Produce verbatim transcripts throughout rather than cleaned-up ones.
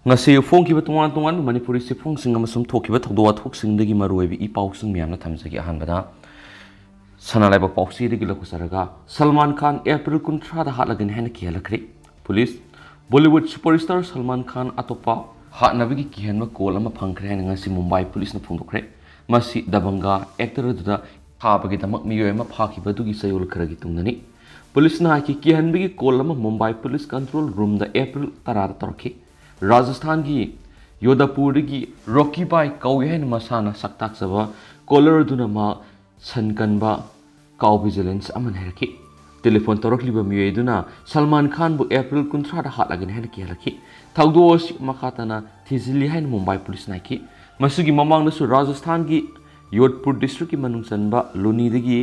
ꯉꯁꯤ ꯐꯣꯡꯈꯤꯕ ꯇꯣꯉꯥꯟ ꯇꯣꯉꯥꯟꯕ ꯃꯅꯤꯄꯨꯔꯤ ꯆꯦꯐꯣꯡꯁꯤꯡ ꯑꯃꯁꯨꯡ ꯊꯣꯛꯈꯤꯕ ꯊꯧꯗꯣꯛ ꯋꯥꯊꯣꯛꯁꯤꯡꯗꯒꯤ ꯃꯔꯨꯑꯣꯏꯕ ꯏ ꯄꯥꯎꯁꯤꯡ ꯃꯌꯥꯝꯅ ꯊꯝꯖꯒꯦ꯫ ꯑꯍꯥꯟꯕꯗ ꯁꯅꯥ ꯂꯩꯕꯥꯛ ꯄꯥꯎꯆꯦꯗꯒꯤ ꯂꯧꯈꯠꯆꯔꯒ, ꯁꯜꯃꯥꯟ ꯈꯥꯟ ꯑꯦꯄ꯭ꯔꯤꯜ ꯀꯨꯟꯊ꯭ꯔꯥꯗ ꯍꯥꯠꯂꯒꯅꯤ ꯍꯥꯏꯅ ꯀꯤꯍꯜꯂꯛꯈ꯭ꯔꯦ꯫ Police. Bollywood superstar Salman Khan ꯑꯇꯣꯞꯄ ꯍꯥꯠꯅꯕꯒꯤ ꯀꯤꯍꯟꯕ ꯀꯣꯜ ꯑꯃ ꯐꯪꯈ꯭ꯔꯦ ꯍꯥꯏꯅ ꯉꯁꯤ ꯃꯨꯝꯕꯥꯏ ꯄꯨꯂꯤꯁꯅ ꯐꯣꯡꯗꯣꯛꯈ꯭ꯔꯦ꯫ ꯃꯁꯤ ꯗꯕꯪꯒꯥ ꯑꯦꯛꯇꯔ ꯑꯗꯨꯗ ꯊꯥꯕꯒꯤꯗꯃꯛ ꯃꯤꯑꯣꯏ ꯑꯃ ꯐꯥꯈꯤꯕ ꯑꯗꯨꯒꯤ ꯆꯌꯣꯜ ꯈꯔꯒꯤ ꯇꯨꯡꯗꯅꯤ꯫ ꯄꯨꯂꯤꯁꯅ ꯍꯥꯏꯈꯤ, ꯀꯤꯍꯟꯕꯒꯤ ꯀꯣꯜ ꯑꯃ ꯃꯨꯝꯕꯥꯏ ꯄꯨꯂꯤꯁ ꯀꯟꯇ꯭ꯔꯣꯜ ꯔꯨꯝꯗ ꯑꯦꯄ꯭ꯔꯤꯜ ꯇꯔꯥꯗ ꯇꯧꯔꯛꯈꯤ꯫ ꯔꯥꯖꯁꯊꯥꯟꯒꯤ ꯌꯣꯙꯄꯨꯔꯗꯒꯤ ꯔꯣꯀꯤꯕꯥꯏ ꯀꯧꯏ ꯍꯥꯏꯅ ꯃꯁꯥꯅ ꯁꯛꯇꯥꯛꯆꯕ ꯀꯣꯂꯔ ꯑꯗꯨꯅ ꯃꯍꯥꯛ ꯁꯟ ꯀꯟꯕ ꯀꯥꯎ ꯚꯤꯖꯤꯂꯦꯟꯁ ꯑꯃꯅꯤ ꯍꯥꯏꯔꯛꯈꯤ꯫ ꯇꯦꯂꯤꯐꯣꯟ ꯇꯧꯔꯛꯂꯤꯕ ꯃꯤꯑꯣꯏ ꯑꯗꯨꯅ ꯁꯜꯃꯥꯟ ꯈꯥꯟꯕꯨ ꯑꯦꯄ꯭ꯔꯤꯜ ꯀꯨꯟꯊ꯭ꯔꯥꯗ ꯍꯥꯠꯂꯒꯅꯤ ꯍꯥꯏꯅ ꯀꯤꯍꯜꯂꯛꯈꯤ꯫ ꯊꯧꯗꯣꯛ ꯑꯁꯤ ꯃꯈꯥ ꯇꯥꯅ ꯊꯤꯖꯤꯜꯂꯤ ꯍꯥꯏꯅ ꯃꯨꯝꯕꯥꯏ ꯄꯨꯂꯤꯁꯅ ꯍꯥꯏꯈꯤ꯫ ꯃꯁꯤꯒꯤ ꯃꯃꯥꯡꯗꯁꯨ ꯔꯥꯖꯁꯊꯥꯟꯒꯤ ꯌꯣꯙꯄꯨꯔ ꯗꯤꯁꯇ꯭ꯔꯤꯛꯀꯤ ꯃꯅꯨꯡ ꯆꯟꯕ ꯂꯨꯅꯤꯗꯒꯤ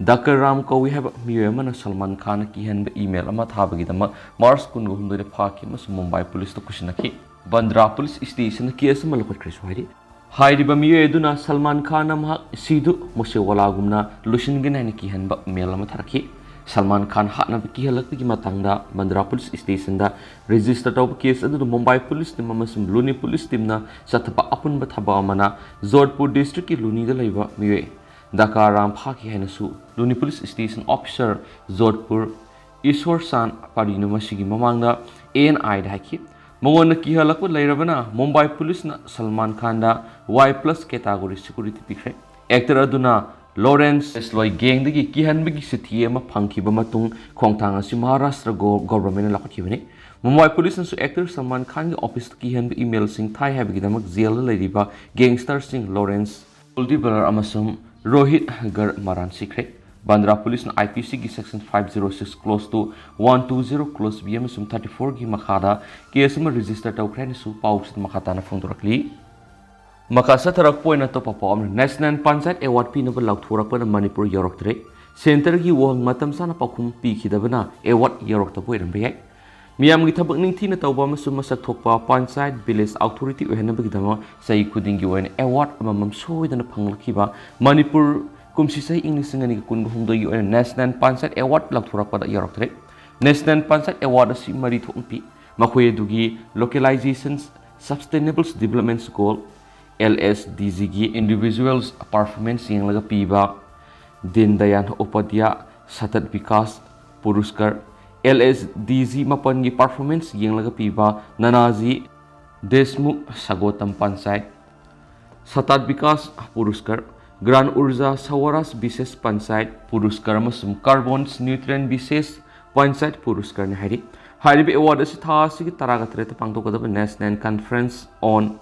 ꯗꯀꯔ ꯔꯥꯝ ꯀꯧꯏ ꯍꯥꯏꯕ ꯃꯤꯑꯣꯏ ꯑꯃꯅ ꯁꯜꯃꯥꯟ ꯈꯥꯟꯅ ꯀꯤꯍꯟꯕ ꯏꯃꯦꯜ ꯑꯃ ꯊꯥꯕꯒꯤꯗꯃꯛ ꯃꯥꯔꯆ ꯀꯨꯟꯒ ꯍꯨꯝꯗꯣꯏꯗ ꯐꯥꯈꯤ ꯑꯃꯁꯨꯡ ꯃꯨꯝꯕꯥꯏ ꯄꯨꯂꯤꯁꯇ ꯈꯨꯠꯁꯤꯟꯅꯈꯤ꯫ ꯕꯟꯗ꯭ꯔꯥ ꯄꯨꯂꯤꯁ ꯁ꯭ꯇꯦꯁꯟꯗ ꯀꯦꯁ ꯑꯃ ꯂꯧꯈꯠꯈ꯭ꯔꯦꯁꯨ ꯍꯥꯏꯔꯤ꯫ ꯍꯥꯏꯔꯤꯕ ꯃꯤꯑꯣꯏ ꯑꯗꯨꯅ ꯁꯜꯃꯥꯟ ꯈꯥꯟꯅ ꯃꯍꯥꯛ ꯁꯤꯗꯨ ꯃꯨꯁꯦꯋꯥꯂꯥꯒꯨꯝꯅ ꯂꯣꯏꯁꯤꯟꯒꯅꯤ ꯍꯥꯏꯅ ꯀꯤꯍꯟꯕ ꯃꯦꯜ ꯑꯃ ꯊꯥꯔꯛꯈꯤ꯫ ꯁꯜꯃꯥꯟ ꯈꯥꯟ ꯍꯥꯠꯅꯕ ꯀꯤꯍꯜꯂꯛꯄꯒꯤ ꯃꯇꯥꯡꯗ ꯕꯟꯗ꯭ꯔꯥ ꯄꯨꯂꯤꯁ ꯁ꯭ꯇꯦꯁꯟꯗ ꯔꯦꯖꯤꯁꯇꯔ ꯇꯧꯕ ꯀꯦꯁ ꯑꯗꯨꯗ ꯃꯨꯝꯕꯥꯏ ꯄꯨꯂꯤꯁ ꯇꯤꯝ ꯑꯃꯁꯨꯡ ꯂꯨꯅꯤ ꯄꯨꯂꯤꯁ ꯇꯤꯝꯅ ꯆꯠꯊꯕ ꯑꯄꯨꯟꯕ ꯊꯕꯛ ꯑꯃꯅ ꯖꯣꯙꯄꯨꯔ ꯗꯤꯁꯇ꯭ꯔꯤꯛꯀꯤ ꯂꯨꯅꯤꯗ ꯂꯩꯕ ꯃꯤꯑꯣꯏ ꯗꯀꯥ ꯔꯥꯝ ꯐꯥꯈꯤ ꯍꯥꯏꯅꯁꯨ ꯂꯨꯅꯤ ꯄꯨꯂꯤꯁ ꯁ꯭ꯇꯦꯁꯟ ꯑꯣꯐꯤꯁꯔ ꯖꯣꯙꯄꯨꯔ ꯏꯁꯣꯔ ꯆꯥꯟ ꯄꯥꯔꯤꯅ ꯃꯁꯤꯒꯤ ꯃꯃꯥꯡꯗ ꯑꯦ ꯑꯦꯟ ꯑꯥꯏꯗ ꯍꯥꯏꯈꯤ꯫ ꯃꯉꯣꯟꯗ ꯀꯤꯍꯜꯂꯛꯄ ꯂꯩꯔꯕꯅ ꯃꯨꯝꯕꯥꯏ ꯄꯨꯂꯤꯁꯅ ꯁꯜꯃꯥꯟ ꯈꯥꯟꯗ ꯋꯥꯏ ꯄ꯭ꯂꯁ ꯀꯦꯇꯥꯒꯣꯔꯤ ꯁꯦꯀ꯭ꯌꯨꯔꯤꯇꯤ ꯄꯤꯈ꯭ꯔꯦ꯫ ꯑꯦꯛꯇꯔ ꯑꯗꯨꯅ ꯂꯣꯔꯦꯟꯁ ꯑꯦꯁꯂꯣꯏ ꯒꯦꯡꯗꯒꯤ ꯀꯤꯍꯟꯕꯒꯤ ꯆꯤꯊꯤ ꯑꯃ ꯐꯪꯈꯤꯕ ꯃꯇꯨꯡ ꯈꯣꯡꯊꯥꯡ ꯑꯁꯤ ꯃꯍꯥꯔꯥꯁꯇ꯭ꯔ ꯒꯣ-, ꯒꯣꯚꯔꯟꯃꯦꯟꯠꯅ ꯂꯧꯈꯠꯈꯤꯕꯅꯤ꯫ ꯃꯨꯝꯕꯥꯏ ꯄꯨꯂꯤꯁꯅꯁꯨ ꯑꯦꯛꯇꯔ ꯁꯜꯃꯥꯟ ꯈꯥꯟꯒꯤ ꯑꯣꯐꯤꯁꯇ ꯀꯤꯍꯟꯕ ꯏꯃꯦꯜꯁꯤꯡ ꯊꯥꯏ ꯍꯥꯏꯕꯒꯤꯗꯃꯛ ꯖꯦꯜꯗ ꯂꯩꯔꯤꯕ ꯒꯦꯡꯁꯇꯔꯁꯤꯡ ꯂꯣꯔꯦꯟꯁ ꯀꯨꯜꯗꯤꯕꯂꯔ ꯑꯃꯁꯨꯡ ꯔꯣꯍꯤꯠ ꯒꯔ ꯃꯔꯥꯟ ꯁꯤꯈ꯭ꯔꯦ꯫ ꯕꯟꯗ꯭ꯔꯥ ꯄꯨꯂꯤꯁꯅ ꯑꯥꯏ ꯄꯤ ꯁꯤꯒꯤ section five zero six clause two, one two zero clause B ꯑꯃꯁꯨꯡ thirty fourꯒꯤ ꯃꯈꯥꯗ ꯀꯦꯁ ꯑꯃ ꯔꯦꯖꯤꯁꯇꯔ ꯇꯧꯈ꯭ꯔꯦ ꯍꯥꯏꯅꯁꯨ ꯄꯥꯎꯁꯤꯗ ꯃꯈꯥ ꯇꯥꯅ ꯐꯣꯡꯗꯣꯔꯛꯂꯤ꯫ ꯃꯈꯥ ꯆꯠꯊꯔꯛꯄ ꯑꯣꯏꯅ ꯑꯇꯣꯞꯄ ꯄꯥꯎ ꯑꯃꯅ, ꯅꯦꯁꯅꯦꯜ ꯄꯟꯆꯥꯌꯠ ꯑꯦꯋꯥꯔꯗ ꯄꯤꯅꯕ ꯂꯥꯎꯊꯣꯔꯛꯄꯗ ꯃꯅꯤꯄꯨꯔ ꯌꯧꯔꯛꯇ꯭ꯔꯦ꯫ ꯁꯦꯟꯇꯔꯒꯤ ꯋꯥꯍꯪ ꯃꯇꯝ ꯆꯥꯅ ꯄꯥꯎꯈꯨꯝ ꯄꯤꯈꯤꯗꯕꯅ ꯑꯦꯋꯥꯔꯗ ꯌꯧꯔꯛꯇꯕ ꯑꯣꯏꯔꯝꯕ ꯌꯥꯏ꯫ ꯃꯤꯌꯥꯝꯒꯤ ꯊꯕꯛ ꯅꯤꯡꯊꯤꯅ ꯇꯧꯕ ꯑꯃꯁꯨꯡ ꯃꯁꯛ ꯊꯣꯛꯄ ꯄꯟꯆꯥꯌꯠ ꯚꯤꯂꯦꯖ ꯑꯣꯊꯣꯔꯤꯇꯤ ꯑꯣꯏꯍꯟꯅꯕꯒꯤꯗꯃꯛ ꯆꯍꯤ ꯈꯨꯗꯤꯡꯒꯤ ꯑꯣꯏꯅ ꯑꯦꯋꯥꯔꯗ ꯑꯃꯃꯝ ꯁꯣꯏꯗꯅ ꯐꯪꯂꯛꯈꯤꯕ ꯃꯅꯤꯄꯨꯔ ꯀꯨꯝꯁꯤ ꯆꯍꯤ ꯏꯪ ꯂꯤꯁꯤꯡ ꯑꯅꯤꯒ ꯀꯨꯟꯒ ꯍꯨꯝꯗꯣꯏꯒꯤ ꯑꯣꯏꯅ ꯅꯦꯁꯅꯦꯜ ꯄꯟꯆꯥꯌꯠ ꯑꯦꯋꯥꯔꯗ ꯂꯥꯎꯊꯣꯔꯛꯄꯗ ꯌꯧꯔꯛꯇ꯭ꯔꯦ꯫ ꯅꯦꯁꯅꯦꯜ ꯄꯟꯆꯥꯌꯠ ꯑꯦꯋꯥꯔꯗ ꯑꯁꯤ ꯃꯔꯤ ꯊꯣꯛꯅ ꯄꯤ꯫ ꯃꯈꯣꯏ ꯑꯗꯨꯒꯤ Localization Sustainable Development Goal, L S D G ꯒꯤ Individuals Performance ꯌꯦꯡꯂꯒ ꯄꯤꯕ Deen Dayal Upadhyaya Sattat Vikas Puraskar, L S D G ꯃꯥꯄꯟꯒꯤ performance ꯌꯦꯡꯂꯒ ꯄꯤꯕ Nanaji Deshmukh Sarvottam Panchayat Sattat Vikas Puraskar, Gram Urja Swaraj Vishesh Panchayat Puraskar ꯑꯃꯁꯨꯡ Carbon Neutral Vishesh Panchayat Puraskar ꯅꯤ ꯍꯥꯏꯔꯤ꯫ ꯍꯥꯏꯔꯤꯕ award ꯑꯁꯤ ꯊꯥ ꯑꯁꯤꯒꯤ ꯇꯔꯥꯒ ꯇꯔꯦꯠꯇ ꯄꯥꯡꯊꯣꯛꯀꯗꯕ National Conference on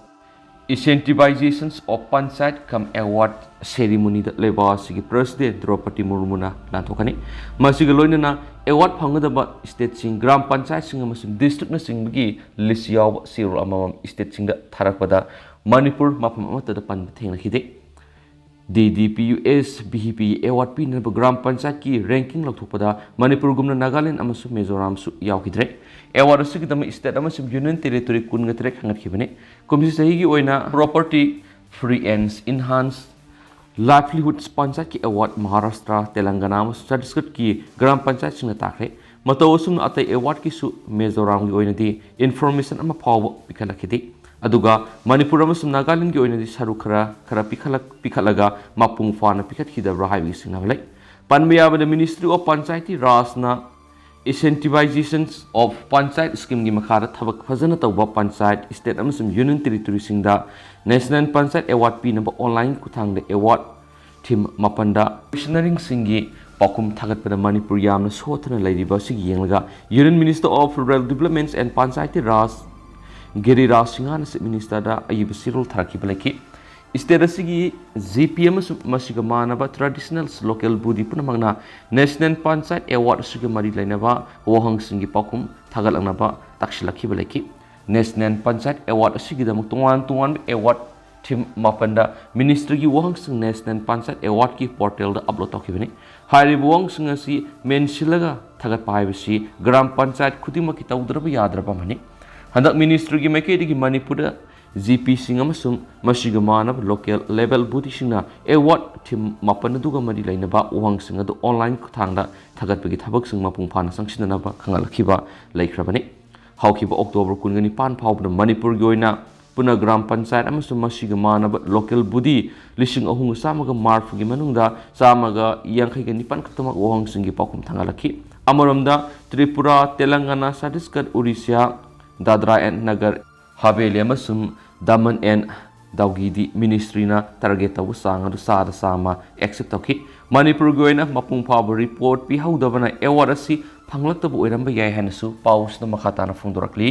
Incentivization of Panchayat cum Award Ceremony ꯗ ꯂꯩꯕꯥꯛ ꯑꯁꯤꯒꯤ President ꯗ꯭ꯔꯧꯄꯗꯤ ꯃꯨꯔꯃꯨꯅ ꯂꯥꯟꯊꯣꯛꯀꯅꯤ꯫ ꯃꯁꯤꯒ ꯂꯣꯏꯅꯅ award ꯐꯪꯒꯗꯕ stateꯁꯤꯡ, ꯒ꯭ꯔꯥꯝ ꯄꯟꯆꯥꯌꯠꯁꯤꯡ ꯑꯃꯁꯨꯡ districtꯅꯆꯤꯡꯕꯒꯤ list ꯌꯥꯎꯕ ꯆꯦꯔꯣꯜ ꯑꯃꯃꯝ stateꯁꯤꯡꯗ ꯊꯥꯔꯛꯄꯗ ꯃꯅꯤꯄꯨꯔ ꯃꯐꯝ ꯑꯃꯠꯇꯗ ꯄꯟꯕ ꯊꯦꯡꯅꯈꯤꯗꯦ꯫ D D P U S B P award ꯄꯤꯅꯅꯕ ꯒ꯭ꯔꯥꯝ ꯄꯟꯆꯥꯌꯠꯀꯤ ranking ꯂꯧꯊꯣꯛꯄꯗ ꯃꯅꯤꯄꯨꯔꯒꯨꯝꯅ ꯅꯥꯒꯥꯂꯦꯟ ꯑꯃꯁꯨꯡ ꯃꯤꯖꯣꯔꯥꯝꯁꯨ ꯌꯥꯎꯈꯤꯗ꯭ꯔꯦ꯫ Award ꯑꯁꯤꯒꯤꯗꯃꯛ state ꯑꯃꯁꯨꯡ union territory ꯀꯨꯟꯒ ꯇꯔꯦꯠ ꯈꯟꯒꯠꯈꯤꯕꯅꯤ꯫ ꯀꯨꯝꯁꯤ ꯆꯍꯤꯒꯤ ꯑꯣꯏꯅ Property Free and Enhanced Livelihoods ꯄꯟꯆꯥꯌꯠꯀꯤ award ꯃꯍꯥꯔꯥꯁꯇ꯭ꯔ, ꯇꯦꯂꯪꯒꯅꯥ ꯑꯃꯁꯨꯡ ꯆꯇꯤꯁꯒꯔꯀꯤ ꯒ꯭ꯔꯥꯝ ꯄꯟꯆꯥꯌꯠꯁꯤꯡꯅ ꯇꯥꯈ꯭ꯔꯦ꯫ ꯃꯇꯧ ꯑꯁꯨꯝꯅ ꯑꯇꯩ awardꯀꯤꯁꯨ ꯃꯤꯖꯣꯔꯥꯝꯒꯤ ꯑꯣꯏꯅꯗꯤ information ꯑꯃ ꯐꯥꯎꯕ ꯄꯤꯈꯠꯂꯛꯈꯤꯗꯦ꯫ ꯑꯗꯨꯒ ꯃꯅꯤꯄꯨꯔ ꯑꯃꯁꯨꯡ ꯅꯥꯒꯥꯂꯦꯟꯒꯤ ꯑꯣꯏꯅꯗꯤ ꯁꯔꯨꯛ ꯈꯔ, ꯈꯔ ꯄꯤꯈꯠꯂꯛ-, ꯄꯤꯈꯠꯂꯒ ꯃꯄꯨꯡ ꯐꯥꯅ ꯄꯤꯈꯠꯈꯤꯗꯕ꯭ꯔꯥ ꯍꯥꯏꯕꯒꯤ ꯆꯤꯡꯅꯕ ꯂꯩ꯫ ꯄꯟꯕ ꯌꯥꯕꯗ Ministry of Panchayati Rajꯅ Incentivizations of Panchayat Schemeꯒꯤ ꯃꯈꯥꯗ ꯊꯕꯛ ꯐꯖꯅ ꯇꯧꯕ ꯄꯟꯆꯥꯌꯠ, state ꯑꯃꯁꯨꯡ union territoryꯁꯤꯡꯗ National Panchayat Award ꯄꯤꯅꯕ online ꯈꯨꯠꯊꯥꯡꯗ award theme ꯃꯥꯄꯟꯗ ꯄꯤꯁꯅꯔꯤꯡꯁꯤꯡꯒꯤ ꯄꯥꯎꯈꯨꯝ ꯊꯥꯒꯠꯄꯗ ꯃꯅꯤꯄꯨꯔ ꯌꯥꯝꯅ ꯁꯣꯠꯊꯅ ꯂꯩꯔꯤꯕ ꯑꯁꯤꯒꯤ ꯌꯦꯡꯂꯒ Union Minister of Rural Development and Panchayati Raj ꯒꯤꯔꯤꯔꯥꯖ ꯁꯤꯡꯍꯅ Chief Ministerꯗ ꯑꯏꯕ ꯆꯦꯔꯣꯜ ꯊꯥꯔꯛꯈꯤꯕ ꯂꯩꯈꯤ꯫ State ꯑꯁꯤꯒꯤ G P ꯑꯃꯁꯨꯡ ꯃꯁꯤꯒ ꯃꯥꯟꯅꯕ traditional local body ꯄꯨꯝꯅꯃꯛꯅ National Panchayat Award ꯑꯁꯤꯒ ꯃꯔꯤ ꯂꯩꯅꯕ ꯋꯥꯍꯪꯁꯤꯡꯒꯤ ꯄꯥꯎꯈꯨꯝ ꯊꯥꯒꯠꯂꯛꯅꯕ ꯇꯥꯛꯁꯤꯜꯂꯛꯈꯤꯕ ꯂꯩꯈꯤ꯫ National Panchayat Award ꯑꯁꯤꯒꯤꯗꯃꯛ ꯇꯣꯉꯥꯟ ꯇꯣꯉꯥꯟꯕ award theme ꯃꯥꯄꯟꯗ Ministryꯒꯤ ꯋꯥꯍꯪꯁꯤꯡ National Panchayat Awardꯀꯤ portalꯗ upload ꯇꯧꯈꯤꯕꯅꯤ꯫ ꯍꯥꯏꯔꯤꯕ ꯋꯥꯍꯪꯁꯤꯡ ꯑꯁꯤ ꯃꯦꯟꯁꯤꯜꯂꯒ ꯊꯥꯒꯠꯄ ꯍꯥꯏꯕꯁꯤ ꯒ꯭ꯔꯥꯝ ꯄꯟꯆꯥꯌꯠ ꯈꯨꯗꯤꯡꯃꯛꯀꯤ ꯇꯧꯗ꯭ꯔꯕ ꯌꯥꯗ꯭ꯔꯕ ꯑꯃꯅꯤ꯫ ꯍꯟꯗꯛ Ministryꯒꯤ ꯃꯥꯏꯀꯩꯗꯒꯤ ꯃꯅꯤꯄꯨꯔꯗ G Pꯁꯤꯡ ꯑꯃꯁꯨꯡ ꯃꯁꯤꯒ ꯃꯥꯟꯅꯕ local level bodyꯁꯤꯡꯅ award theme ꯃꯥꯄꯟ ꯑꯗꯨꯒ ꯃꯔꯤ ꯂꯩꯅꯕ ꯋꯥꯍꯪꯁꯤꯡ ꯑꯗꯨ online ꯈꯨꯠꯊꯥꯡꯗ ꯊꯥꯒꯠꯄꯒꯤ ꯊꯕꯛꯁꯤꯡ ꯃꯄꯨꯡ ꯐꯥꯅ ꯆꯪꯁꯤꯟꯅꯅꯕ ꯈꯪꯍꯜꯂꯛꯈꯤꯕ ꯂꯩꯈ꯭ꯔꯕꯅꯤ꯫ ꯍꯧꯈꯤꯕ ꯑꯣꯛꯇꯣꯕꯔ ꯀꯨꯟꯒ ꯅꯤꯄꯥꯟ ꯐꯥꯎꯕꯗ ꯃꯅꯤꯄꯨꯔꯒꯤ ꯑꯣꯏꯅ ꯄꯨꯅ ꯒ꯭ꯔꯥꯝ ꯄꯟꯆꯥꯌꯠ ꯑꯃꯁꯨꯡ ꯃꯁꯤꯒ ꯃꯥꯟꯅꯕ ꯂꯣꯀꯦꯜ ꯕꯣꯗꯤ ꯂꯤꯁꯤꯡ ꯑꯍꯨꯝꯒ ꯆꯥꯝꯃꯒ ꯃꯔꯤꯐꯨꯒꯤ ꯃꯅꯨꯡꯗ ꯆꯥꯝꯃꯒ ꯌꯥꯡꯈꯩꯒ ꯅꯤꯄꯥꯟ ꯈꯛꯇꯃꯛ ꯋꯥꯍꯪꯁꯤꯡꯒꯤ ꯄꯥꯎꯈꯨꯝ ꯊꯥꯡꯒꯠꯂꯛꯈꯤ꯫ ꯑꯃꯔꯣꯝꯗ ꯇ꯭ꯔꯤꯄꯨꯔꯥ, ꯇꯦꯂꯪꯒꯅꯥ, ꯆꯇꯤꯁꯒꯔ, ꯎꯔꯤꯁ꯭ꯌꯥ, ꯗꯥꯗ꯭ꯔꯥ ꯑꯦꯟ ꯅꯒꯔ ꯍꯥꯕꯦꯂꯤ ꯑꯃꯁꯨꯡ ꯗꯃꯟ ꯑꯦꯟ ꯗꯥꯎꯒꯤꯗꯤ ꯃꯤꯅꯤꯁꯇ꯭ꯔꯤꯅ ꯇꯥꯔꯒꯦꯠ ꯇꯧꯕ ꯆꯥꯡ ꯑꯗꯨ ꯆꯥꯗ ꯆꯥꯝꯃ ꯑꯦꯛꯁꯦꯞ ꯇꯧꯈꯤ꯫ ꯃꯅꯤꯄꯨꯔꯒꯤ ꯑꯣꯏꯅ ꯃꯄꯨꯡ ꯐꯥꯕ ꯔꯤꯄꯣꯔꯠ ꯄꯤꯍꯧꯗꯕꯅ ꯑꯦꯋꯥꯔꯗ ꯑꯁꯤ ꯐꯪꯂꯛꯇꯕ ꯑꯣꯏꯔꯝꯕ ꯌꯥꯏ ꯍꯥꯏꯅꯁꯨ ꯄꯥꯎ ꯑꯁꯤꯗ ꯃꯈꯥ ꯇꯥꯅ ꯐꯣꯡꯗꯣꯔꯛꯂꯤ꯫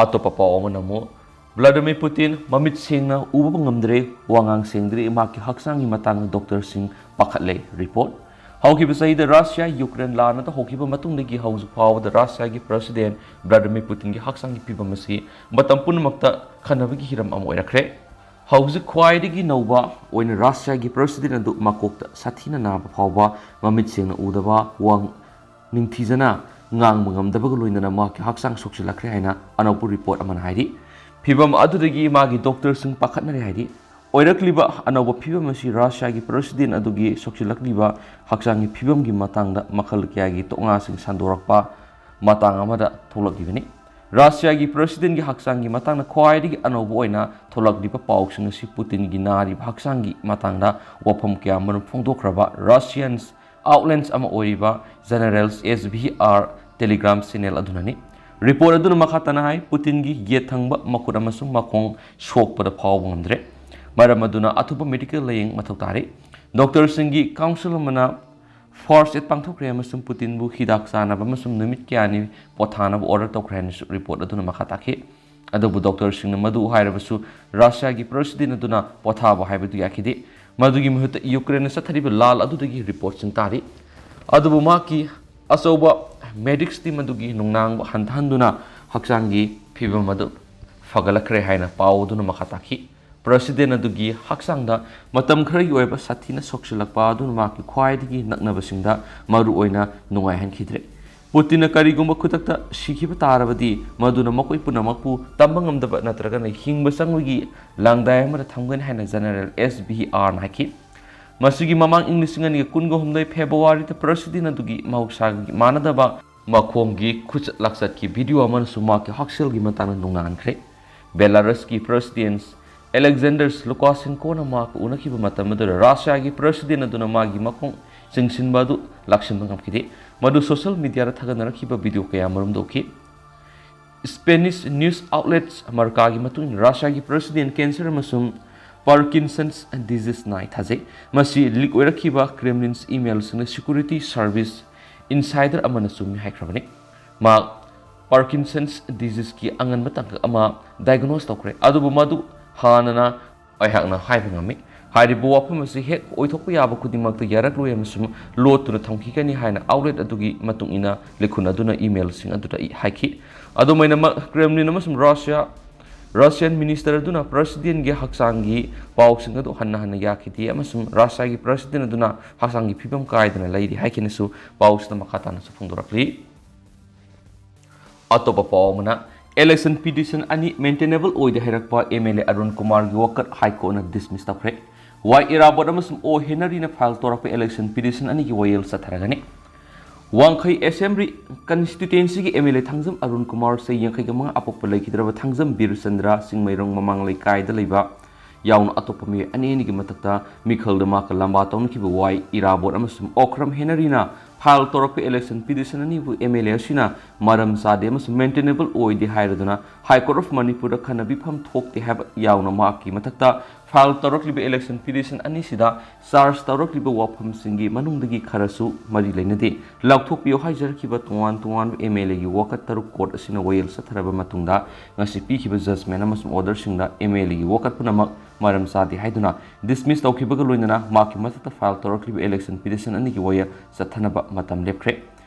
ꯑꯇꯣꯞꯄ ꯄꯥꯎ ꯑꯃꯅ ꯑꯃꯨꯛ ꯚ꯭ꯂꯥꯗꯤꯃꯤꯔ ꯄꯨꯇꯤꯟ ꯃꯃꯤꯠ ꯁꯦꯡꯅ ꯎꯕ ꯉꯝꯗ꯭ꯔꯦ, ꯋꯥꯉꯥꯡ ꯁꯦꯡꯗ꯭ꯔꯦ, ꯃꯍꯥꯛꯀꯤ ꯍꯛꯆꯥꯡꯒꯤ ꯃꯇꯥꯡꯗ ꯗꯣꯛꯇꯔꯁꯤꯡ ꯄꯥꯈꯠꯂꯦ꯫ ꯔꯤꯄꯣꯔꯠ꯫ ꯍꯧꯈꯤꯕ ꯆꯍꯤꯗ ꯔꯁꯤꯌꯥ ꯌꯨꯀ꯭ꯔꯦꯟ ꯂꯥꯟ ꯑꯗꯨ ꯍꯧꯈꯤꯕ ꯃꯇꯨꯡꯗꯒꯤ ꯍꯧꯖꯤꯛ ꯐꯥꯎꯕꯗ ꯔꯁꯤꯌꯥꯒꯤ ꯄ꯭ꯔꯁꯤꯗꯦꯟ ꯚ꯭ꯂꯥꯗꯤꯃꯤꯔ ꯄꯨꯇꯤꯟꯒꯤ ꯍꯛꯆꯥꯡꯒꯤ ꯐꯤꯕꯝ ꯑꯁꯤ ꯃꯇꯝ ꯄꯨꯝꯅꯃꯛꯇ ꯈꯟꯅꯕꯒꯤ ꯍꯤꯔꯝ ꯑꯃ ꯑꯣꯏꯔꯛꯈ꯭ꯔꯦ꯫ ꯍꯧꯖꯤꯛ ꯈ꯭ꯋꯥꯏꯗꯒꯤ ꯅꯧꯕ ꯑꯣꯏꯅ ꯔꯁꯤꯌꯥꯒꯤ ꯄ꯭ꯔꯁꯤꯗꯦꯟ ꯑꯗꯨ ꯃꯀꯣꯛꯇ ꯁꯥꯊꯤꯅ ꯅꯥꯕ ꯐꯥꯎꯕ, ꯃꯃꯤꯠ ꯁꯦꯡꯅ ꯎꯗꯕ, ꯋꯥ ꯅꯤꯡꯊꯤꯖꯅ ꯉꯥꯡꯕ ꯉꯝꯗꯕꯒ ꯂꯣꯏꯅꯅ ꯃꯍꯥꯛꯀꯤ ꯍꯛꯆꯥꯡ ꯁꯣꯛꯆꯤꯜꯂꯛꯈ꯭ꯔꯦ ꯍꯥꯏꯅ ꯑꯅꯧꯕ ꯔꯤꯄꯣꯔꯠ ꯑꯃꯅ ꯍꯥꯏꯔꯤ꯫ ꯐꯤꯕꯝ ꯑꯗꯨꯗꯒꯤ ꯃꯥꯒꯤ ꯗꯣꯛꯇꯔꯁꯤꯡ ꯄꯥꯈꯠꯅꯔꯦ ꯍꯥꯏꯔꯤ꯫ ꯑꯣꯏꯔꯛꯂꯤꯕ ꯑꯅꯧꯕ ꯐꯤꯕꯝ ꯑꯁꯤ ꯔꯁꯤꯌꯥꯒꯤ ꯄ꯭ꯔꯁꯤꯗꯦꯟ ꯑꯗꯨꯒꯤ ꯁꯣꯛꯆꯤꯜꯂꯛꯂꯤꯕ ꯍꯛꯆꯥꯡꯒꯤ ꯐꯤꯕꯝꯒꯤ ꯃꯇꯥꯡꯗ ꯃꯈꯜ ꯀꯌꯥꯒꯤ ꯇꯣꯛꯉꯥꯁꯤꯡ ꯁꯟꯗꯣꯔꯛꯄ ꯃꯇꯥꯡ ꯑꯃꯗ ꯊꯣꯛꯂꯛꯂꯤꯕꯅꯤ꯫ ꯔꯁꯤꯌꯥꯒꯤ ꯄ꯭ꯔꯁꯤꯗꯦꯟꯒꯤ ꯍꯛꯆꯥꯡꯒꯤ ꯃꯇꯥꯡꯗ ꯈ꯭ꯋꯥꯏꯗꯒꯤ ꯑꯅꯧꯕ ꯑꯣꯏꯅ ꯊꯣꯛꯂꯛꯂꯤꯕ ꯄꯥꯎꯁꯤꯡ ꯑꯁꯤ ꯄꯨꯇꯤꯟꯒꯤ ꯅꯥꯔꯤꯕ ꯍꯛꯆꯥꯡꯒꯤ ꯃꯇꯥꯡꯗ ꯋꯥꯐꯝ ꯀꯌꯥ ꯃꯔꯨꯝ ꯐꯣꯡꯗꯣꯛꯈ꯭ꯔꯕ ꯔꯁꯤꯌꯟ ꯑꯥꯎꯠꯂꯦꯟꯁ ꯑꯃ ꯑꯣꯏꯔꯤꯕ ꯖꯦꯅꯔꯦꯜꯁ ꯑꯦꯁ ꯚꯤ ꯑꯥꯔ ꯇꯦꯂꯤꯒ꯭ꯔꯥꯝ ꯆꯦꯅꯦꯜ ꯑꯗꯨꯅꯅꯤ꯫ ꯔꯤꯄꯣꯔꯠ ꯑꯗꯨꯅ ꯃꯈꯥ ꯇꯥꯅ ꯍꯥꯏ, ꯄꯨꯇꯤꯟꯒꯤ ꯌꯦꯠ ꯊꯪꯕ ꯃꯈꯨꯠ ꯑꯃꯁꯨꯡ ꯃꯈꯣꯡ ꯁꯣꯛꯄꯗ ꯐꯥꯎꯕ ꯉꯝꯗ꯭ꯔꯦ꯫ ꯃꯔꯝ ꯑꯗꯨꯅ ꯑꯊꯨꯕ ꯃꯦꯗꯤꯀꯦꯜ ꯂꯥꯌꯦꯡ ꯃꯊꯧ ꯇꯥꯔꯤ꯫ ꯗꯣꯛꯇꯔꯁꯤꯡꯒꯤ ꯀꯥꯎꯟꯁꯤꯜ ꯑꯃꯅ ꯐꯥꯔꯁ ꯑꯦꯗ ꯄꯥꯡꯊꯣꯛꯈ꯭ꯔꯦ ꯑꯃꯁꯨꯡ ꯄꯨꯇꯤꯟꯕꯨ ꯍꯤꯗꯥꯛ ꯆꯥꯅꯕ ꯑꯃꯁꯨꯡ ꯅꯨꯃꯤꯠ ꯀꯌꯥꯅꯤ ꯄꯣꯊꯥꯅꯕ ꯑꯣꯔꯗꯔ ꯇꯧꯈ꯭ꯔꯦ ꯍꯥꯏꯅꯁꯨ ꯔꯤꯄꯣꯔꯠ ꯑꯗꯨꯅ ꯃꯈꯥ ꯇꯥꯈꯤ꯫ ꯑꯗꯨꯕꯨ ꯗꯣꯛꯇꯔꯁꯤꯡꯅ ꯃꯗꯨ ꯍꯥꯏꯔꯕꯁꯨ, ꯔꯁꯤꯌꯥꯒꯤ ꯄ꯭ꯔꯁꯤꯗꯦꯟ ꯑꯗꯨꯅ ꯄꯣꯊꯥꯕ ꯍꯥꯏꯕꯗꯨ ꯌꯥꯈꯤꯗꯦ꯫ ꯃꯗꯨꯒꯤ ꯃꯍꯨꯠꯇ ꯌꯨꯀ꯭ꯔꯦꯟꯅ ꯆꯠꯊꯔꯤꯕ ꯂꯥꯜ ꯑꯗꯨꯗꯒꯤ ꯔꯤꯄꯣꯔꯠꯁꯤꯡ ꯇꯥꯔꯤ꯫ ꯑꯗꯨꯕꯨ ꯃꯍꯥꯛꯀꯤ ꯑꯆꯧꯕ ꯃꯦꯗꯤꯛꯁ ꯇꯤꯝ ꯑꯗꯨꯒꯤ ꯅꯨꯡꯅꯥꯡꯕ ꯍꯟꯊꯍꯟꯗꯨꯅ ꯍꯛꯆꯥꯡꯒꯤ ꯐꯤꯕꯝ ꯑꯗꯨ ꯐꯒꯠꯂꯛꯈ꯭ꯔꯦ ꯍꯥꯏꯅ ꯄꯥꯎ ꯑꯗꯨꯅ ꯃꯈꯥ ꯇꯥꯈꯤ꯫ ꯄ꯭ꯔꯁꯤꯗꯦꯟ ꯑꯗꯨꯒꯤ ꯍꯛꯆꯥꯡꯗ ꯃꯇꯝ ꯈꯔꯒꯤ ꯑꯣꯏꯕ ꯁꯥꯊꯤꯅ ꯁꯣꯛꯆꯤꯜꯂꯛꯄ ꯑꯗꯨꯅ ꯃꯍꯥꯛꯀꯤ ꯈ꯭ꯋꯥꯏꯗꯒꯤ ꯅꯛꯅꯕꯁꯤꯡꯗ ꯃꯔꯨ ꯑꯣꯏꯅ ꯅꯨꯡꯉꯥꯏꯍꯟꯈꯤꯗ꯭ꯔꯦ꯫ ꯄꯨꯇꯤꯟꯅ ꯀꯔꯤꯒꯨꯝꯕ ꯈꯨꯗꯛꯇ ꯁꯤꯈꯤꯕ ꯇꯥꯔꯕꯗꯤ, ꯃꯗꯨꯅ ꯃꯈꯣꯏ ꯄꯨꯝꯅꯃꯛꯄꯨ ꯇꯝꯕ ꯉꯝꯗꯕ ꯅꯠꯇ꯭ꯔꯒꯅ ꯍꯤꯡꯕ ꯆꯪꯕꯒꯤ ꯂꯥꯡꯗꯥꯏ ꯑꯃꯗ ꯊꯝꯒꯅꯤ ꯍꯥꯏꯅ ꯖꯦꯅꯔꯦꯜ ꯑꯦꯁ ꯚꯤ ꯑꯥꯔꯅ ꯍꯥꯏꯈꯤ꯫ ꯃꯁꯤꯒꯤ ꯃꯃꯥꯡ ꯏꯪ ꯂꯤꯁꯤꯡ ꯑꯅꯤꯒ ꯀꯨꯟꯒ ꯍꯨꯝꯗꯣꯏ ꯐꯦꯕ꯭ꯔꯨꯋꯥꯔꯤꯗ ꯄ꯭ꯔꯁꯤꯗꯦꯟ ꯑꯗꯨꯒꯤ ꯃꯍꯧꯁꯥꯒꯤ ꯃꯥꯟꯅꯗꯕ ꯃꯈꯣꯡꯒꯤ ꯈꯨꯆꯠ ꯂꯥꯛꯆꯠꯀꯤ ꯚꯤꯗꯤꯑꯣ ꯑꯃꯅꯁꯨ ꯃꯍꯥꯛꯀꯤ ꯍꯛꯁꯦꯜꯒꯤ ꯃꯇꯥꯡꯗ ꯅꯨꯡꯅꯥꯟꯈ꯭ꯔꯦ꯫ ꯕꯦꯂꯥꯔꯁꯀꯤ ꯄ꯭ꯔꯦꯁꯤꯗꯦꯟꯠ ꯑꯦꯂꯦꯛꯖꯦꯟꯗꯔ ꯂꯨꯀꯥꯁꯦꯟꯀꯣꯅ ꯃꯍꯥꯛꯄꯨ ꯎꯅꯈꯤꯕ ꯃꯇꯝ ꯑꯗꯨꯗ ꯔꯁꯤꯌꯥꯒꯤ ꯄ꯭ꯔꯦꯁꯤꯗꯦꯟꯠ ꯑꯗꯨꯅ ꯃꯥꯒꯤ ꯃꯈꯣꯡ ꯆꯤꯡꯁꯤꯟꯕ ꯑꯗꯨ ꯂꯥꯛꯁꯤꯟꯕ ꯉꯝꯈꯤꯗꯦ꯫ ꯃꯗꯨ ꯁꯣꯁꯤꯌꯦꯜ ꯃꯤꯗꯤꯌꯥꯗ ꯊꯥꯒꯠꯅꯔꯛꯈꯤꯕ ꯚꯤꯗꯤꯑꯣ ꯀꯌꯥ ꯃꯔꯨꯝꯗ ꯎꯈꯤ꯫ ꯁ꯭ꯄꯦꯅꯤꯁ ꯅ꯭ꯌꯨꯁ ꯑꯥꯎꯠꯂꯦꯠꯁ ꯑꯃꯔꯤꯀꯥꯒꯤ ꯃꯇꯨꯡ ꯏꯟꯅ ꯔꯁꯤꯌꯥꯒꯤ ꯄ꯭ꯔꯦꯁꯤꯗꯦꯟꯠ ꯀꯦꯟꯁꯔ ꯑꯃꯁꯨꯡ ꯄꯥꯔꯀꯤꯟꯁꯟꯁ ꯗꯤꯖꯤꯖ ꯅꯥꯏ ꯊꯥꯖꯩ꯫ ꯃꯁꯤ ꯂꯤꯛ ꯑꯣꯏꯔꯛꯈꯤꯕ ꯀ꯭ꯔꯦꯝꯂꯤꯟꯁ ꯏꯃꯦꯜꯁꯤꯡꯗ ꯁꯦꯀ꯭ꯌꯨꯔꯤꯇꯤ ꯁꯥꯔꯚꯤꯁ ꯏꯟꯁꯥꯏꯗꯔ ꯑꯃꯅ ꯆꯨꯝꯃꯤ ꯍꯥꯏꯈ꯭ꯔꯕꯅꯤ꯫ ꯃꯍꯥꯛ ꯄꯥꯔꯀꯤꯟꯁꯟꯁ ꯗꯤꯖꯤꯖꯀꯤ ꯑꯉꯟꯕ ꯇꯥꯡꯀꯛ ꯑꯃ ꯗꯥꯏꯒꯅꯣꯁ ꯇꯧꯈ꯭ꯔꯦ, ꯑꯗꯨꯕꯨ ꯃꯗꯨ ꯍꯥꯟꯅꯅ ꯑꯩꯍꯥꯛꯅ ꯍꯥꯏꯕ ꯉꯝꯃꯤ꯫ ꯍꯥꯏꯔꯤꯕ ꯋꯥꯐꯝ ꯑꯁꯤ ꯍꯦꯛ ꯑꯣꯏꯊꯣꯛꯄ ꯌꯥꯕ ꯈꯨꯗꯤꯡꯃꯛꯇ ꯌꯥꯔꯛꯂꯣꯏ ꯑꯃꯁꯨꯡ ꯂꯣꯠꯇꯨꯅ ꯊꯝꯈꯤꯒꯅꯤ ꯍꯥꯏꯅ ꯑꯥꯎꯠꯂꯦꯠ ꯑꯗꯨꯒꯤ ꯃꯇꯨꯡ ꯏꯟꯅ ꯂꯤꯈꯨꯟ ꯑꯗꯨꯅ ꯏꯃꯦꯜꯁꯤꯡ ꯑꯗꯨꯗ ꯏ-, ꯍꯥꯏꯈꯤ꯫ ꯑꯗꯨꯃꯥꯏꯅꯃꯛ, ꯀ꯭ꯔꯦꯝꯂꯤꯟ ꯑꯃꯁꯨꯡ ꯔꯁꯤꯌꯥ, ꯔꯁꯤꯌꯥꯟ ꯃꯤꯅꯤꯁꯇꯔ ꯑꯗꯨꯅ ꯄ꯭ꯔꯦꯁꯤꯗꯦꯟꯠꯒꯤ ꯍꯛꯆꯥꯡꯒꯤ ꯄꯥꯎꯁꯤꯡ ꯑꯗꯨ ꯍꯟꯅ ꯍꯟꯅ ꯌꯥꯈꯤꯗꯦ ꯑꯃꯁꯨꯡ ꯔꯁꯤꯌꯥꯒꯤ ꯄ꯭ꯔꯦꯁꯤꯗꯦꯟꯠ ꯑꯗꯨꯅ ꯍꯛꯆꯥꯡꯒꯤ ꯐꯤꯕꯝ ꯀꯥꯏꯗꯅ ꯂꯩꯔꯤ ꯍꯥꯏꯈꯤꯅꯁꯨ ꯄꯥꯎꯁꯤꯗ ꯃꯈꯥ ꯇꯥꯅꯁꯨ ꯐꯣꯡꯗꯣꯔꯛꯂꯤ꯫ ꯑꯇꯣꯞꯄ ꯄꯥꯎ ꯑꯃꯅ, ꯏꯂꯦꯛꯁꯟ ꯄꯤꯇꯤꯁꯟ ꯑꯅꯤ ꯃꯦꯟꯇꯦꯅꯦꯕꯜ ꯑꯣꯏꯗꯦ ꯍꯥꯏꯔꯛꯄ ꯑꯦꯝ ꯑꯦꯜ ꯑꯦ ꯑꯔꯨꯟ ꯀꯨꯃꯥꯔꯒꯤ ꯋꯥꯀꯠ ꯍꯥꯏ ꯀꯣꯔꯠꯅ ꯗꯤꯁꯃꯤꯁ ꯇꯧꯈ꯭ꯔꯦ꯫ ꯋꯥꯏ ꯏꯔꯥꯕꯣꯠ ꯑꯃꯁꯨꯡ ꯑꯣ ꯍꯦꯅꯔꯤꯅ ꯐꯥꯏꯜ ꯇꯧꯔꯛꯄ ꯏꯂꯦꯛꯁꯟ ꯄꯤꯇꯤꯁꯟ ꯑꯅꯤꯒꯤ ꯋꯥꯌꯦꯜ ꯆꯠꯊꯔꯒꯅꯤ꯫ ꯋꯥꯡꯈꯩ ꯑꯦꯁꯦꯝꯕ꯭ꯂꯤ ꯀꯟꯁꯇꯤꯇ꯭ꯋꯦꯟꯁꯤꯒꯤ M L A Thangjam Arun Kumar, ꯆꯍꯤ ꯌꯥꯡꯈꯩꯒ ꯃꯉꯥ ꯑꯄꯣꯛꯄ, ꯂꯩꯈꯤꯗ꯭ꯔꯕ ꯊꯥꯡꯖꯝ ꯕꯤꯔꯆꯟꯗ꯭ꯔ ꯆꯤꯡꯃꯩꯔꯣꯡ ꯃꯃꯥꯡ ꯂꯩꯀꯥꯏꯗ ꯂꯩꯕ ꯌꯥꯎꯅ ꯑꯇꯣꯞꯄ ꯃꯤꯑꯣꯏ ꯑꯅꯤ ꯑꯅꯤꯒꯤ ꯃꯊꯛꯇ ꯃꯤꯈꯜꯗ ꯃꯥꯀ ꯂꯝꯕꯥ ꯇꯧꯅꯈꯤꯕ ꯋꯥꯏ ꯏꯔꯥꯕꯣꯠ ꯑꯃꯁꯨꯡ ꯑꯣꯈ꯭ꯔꯝ ꯍꯦꯅꯔꯤꯅ ꯐꯥꯏꯜ ꯇꯧꯔꯛꯄ ꯏꯂꯦꯛꯁꯟ ꯄꯤꯇꯤꯁꯟ ꯑꯅꯤꯕꯨ ꯑꯦꯝ ꯑꯦꯜ ꯑꯦ ꯑꯁꯤꯅ ꯃꯔꯝ ꯆꯥꯗꯦ ꯑꯃꯁꯨꯡ ꯃꯦꯟꯇꯦꯅꯦꯕꯜ ꯑꯣꯏꯗꯦ ꯍꯥꯏꯔꯗꯨꯅ ꯍꯥꯏ ꯀꯣꯔꯠ ꯑꯣꯐ ꯃꯅꯤꯄꯨꯔꯗ ꯈꯟꯅꯕꯤꯐꯝ ꯊꯣꯛꯇꯦ ꯍꯥꯏꯕ ꯌꯥꯎꯅ ꯃꯍꯥꯛꯀꯤ ꯃꯊꯛꯇ ꯐꯥꯏꯜ ꯇꯧꯔꯛꯂꯤꯕ ꯏꯂꯦꯛꯁꯟ ꯄꯤꯇꯤꯁꯟ ꯑꯅꯤꯁꯤꯗ ꯆꯥꯔꯖ ꯇꯧꯔꯛꯂꯤꯕ ꯋꯥꯐꯝꯁꯤꯡꯒꯤ ꯃꯅꯨꯡꯗꯒꯤ ꯈꯔꯁꯨ ꯃꯔꯤ ꯂꯩꯅꯗꯦ, ꯂꯧꯊꯣꯛꯄꯤꯌꯨ ꯍꯥꯏꯖꯔꯛꯈꯤꯕ ꯇꯣꯉꯥꯟ ꯇꯣꯉꯥꯟꯕ ꯑꯦꯝ ꯑꯦꯜ ꯑꯦꯒꯤ ꯋꯥꯀꯠ ꯇꯔꯨꯛ ꯀꯣꯔꯠ ꯑꯁꯤꯅ ꯋꯥꯌꯦꯜ ꯆꯠꯊꯔꯕ ꯃꯇꯨꯡꯗ ꯉꯁꯤ ꯄꯤꯈꯤꯕ ꯖꯖꯃꯦꯟ ꯑꯃꯁꯨꯡ ꯑꯣꯔꯗꯔꯁꯤꯡꯗ ꯑꯦꯝ ꯑꯦꯜ ꯑꯦꯒꯤ ꯋꯥꯀꯠ ꯄꯨꯝꯅꯃꯛ ꯃꯔꯝ ꯆꯥꯗꯦ ꯍꯥꯏꯗꯨꯅ ꯗꯤꯁꯃꯤꯁ ꯇꯧꯈꯤꯕꯒ ꯂꯣꯏꯅꯅ ꯃꯍꯥꯛꯀꯤ ꯃꯊꯛꯇ ꯐꯥꯏꯜ ꯇꯧꯔꯛꯂꯤꯕ ꯏꯂꯦꯛꯁꯟ ꯄꯤꯇꯤꯁꯟ ꯑꯅꯤꯒꯤ ꯋꯥꯌꯦꯜ ꯆꯠꯊꯅꯕ ꯃꯇꯝ ꯂꯦꯞꯈ꯭ꯔꯦ꯫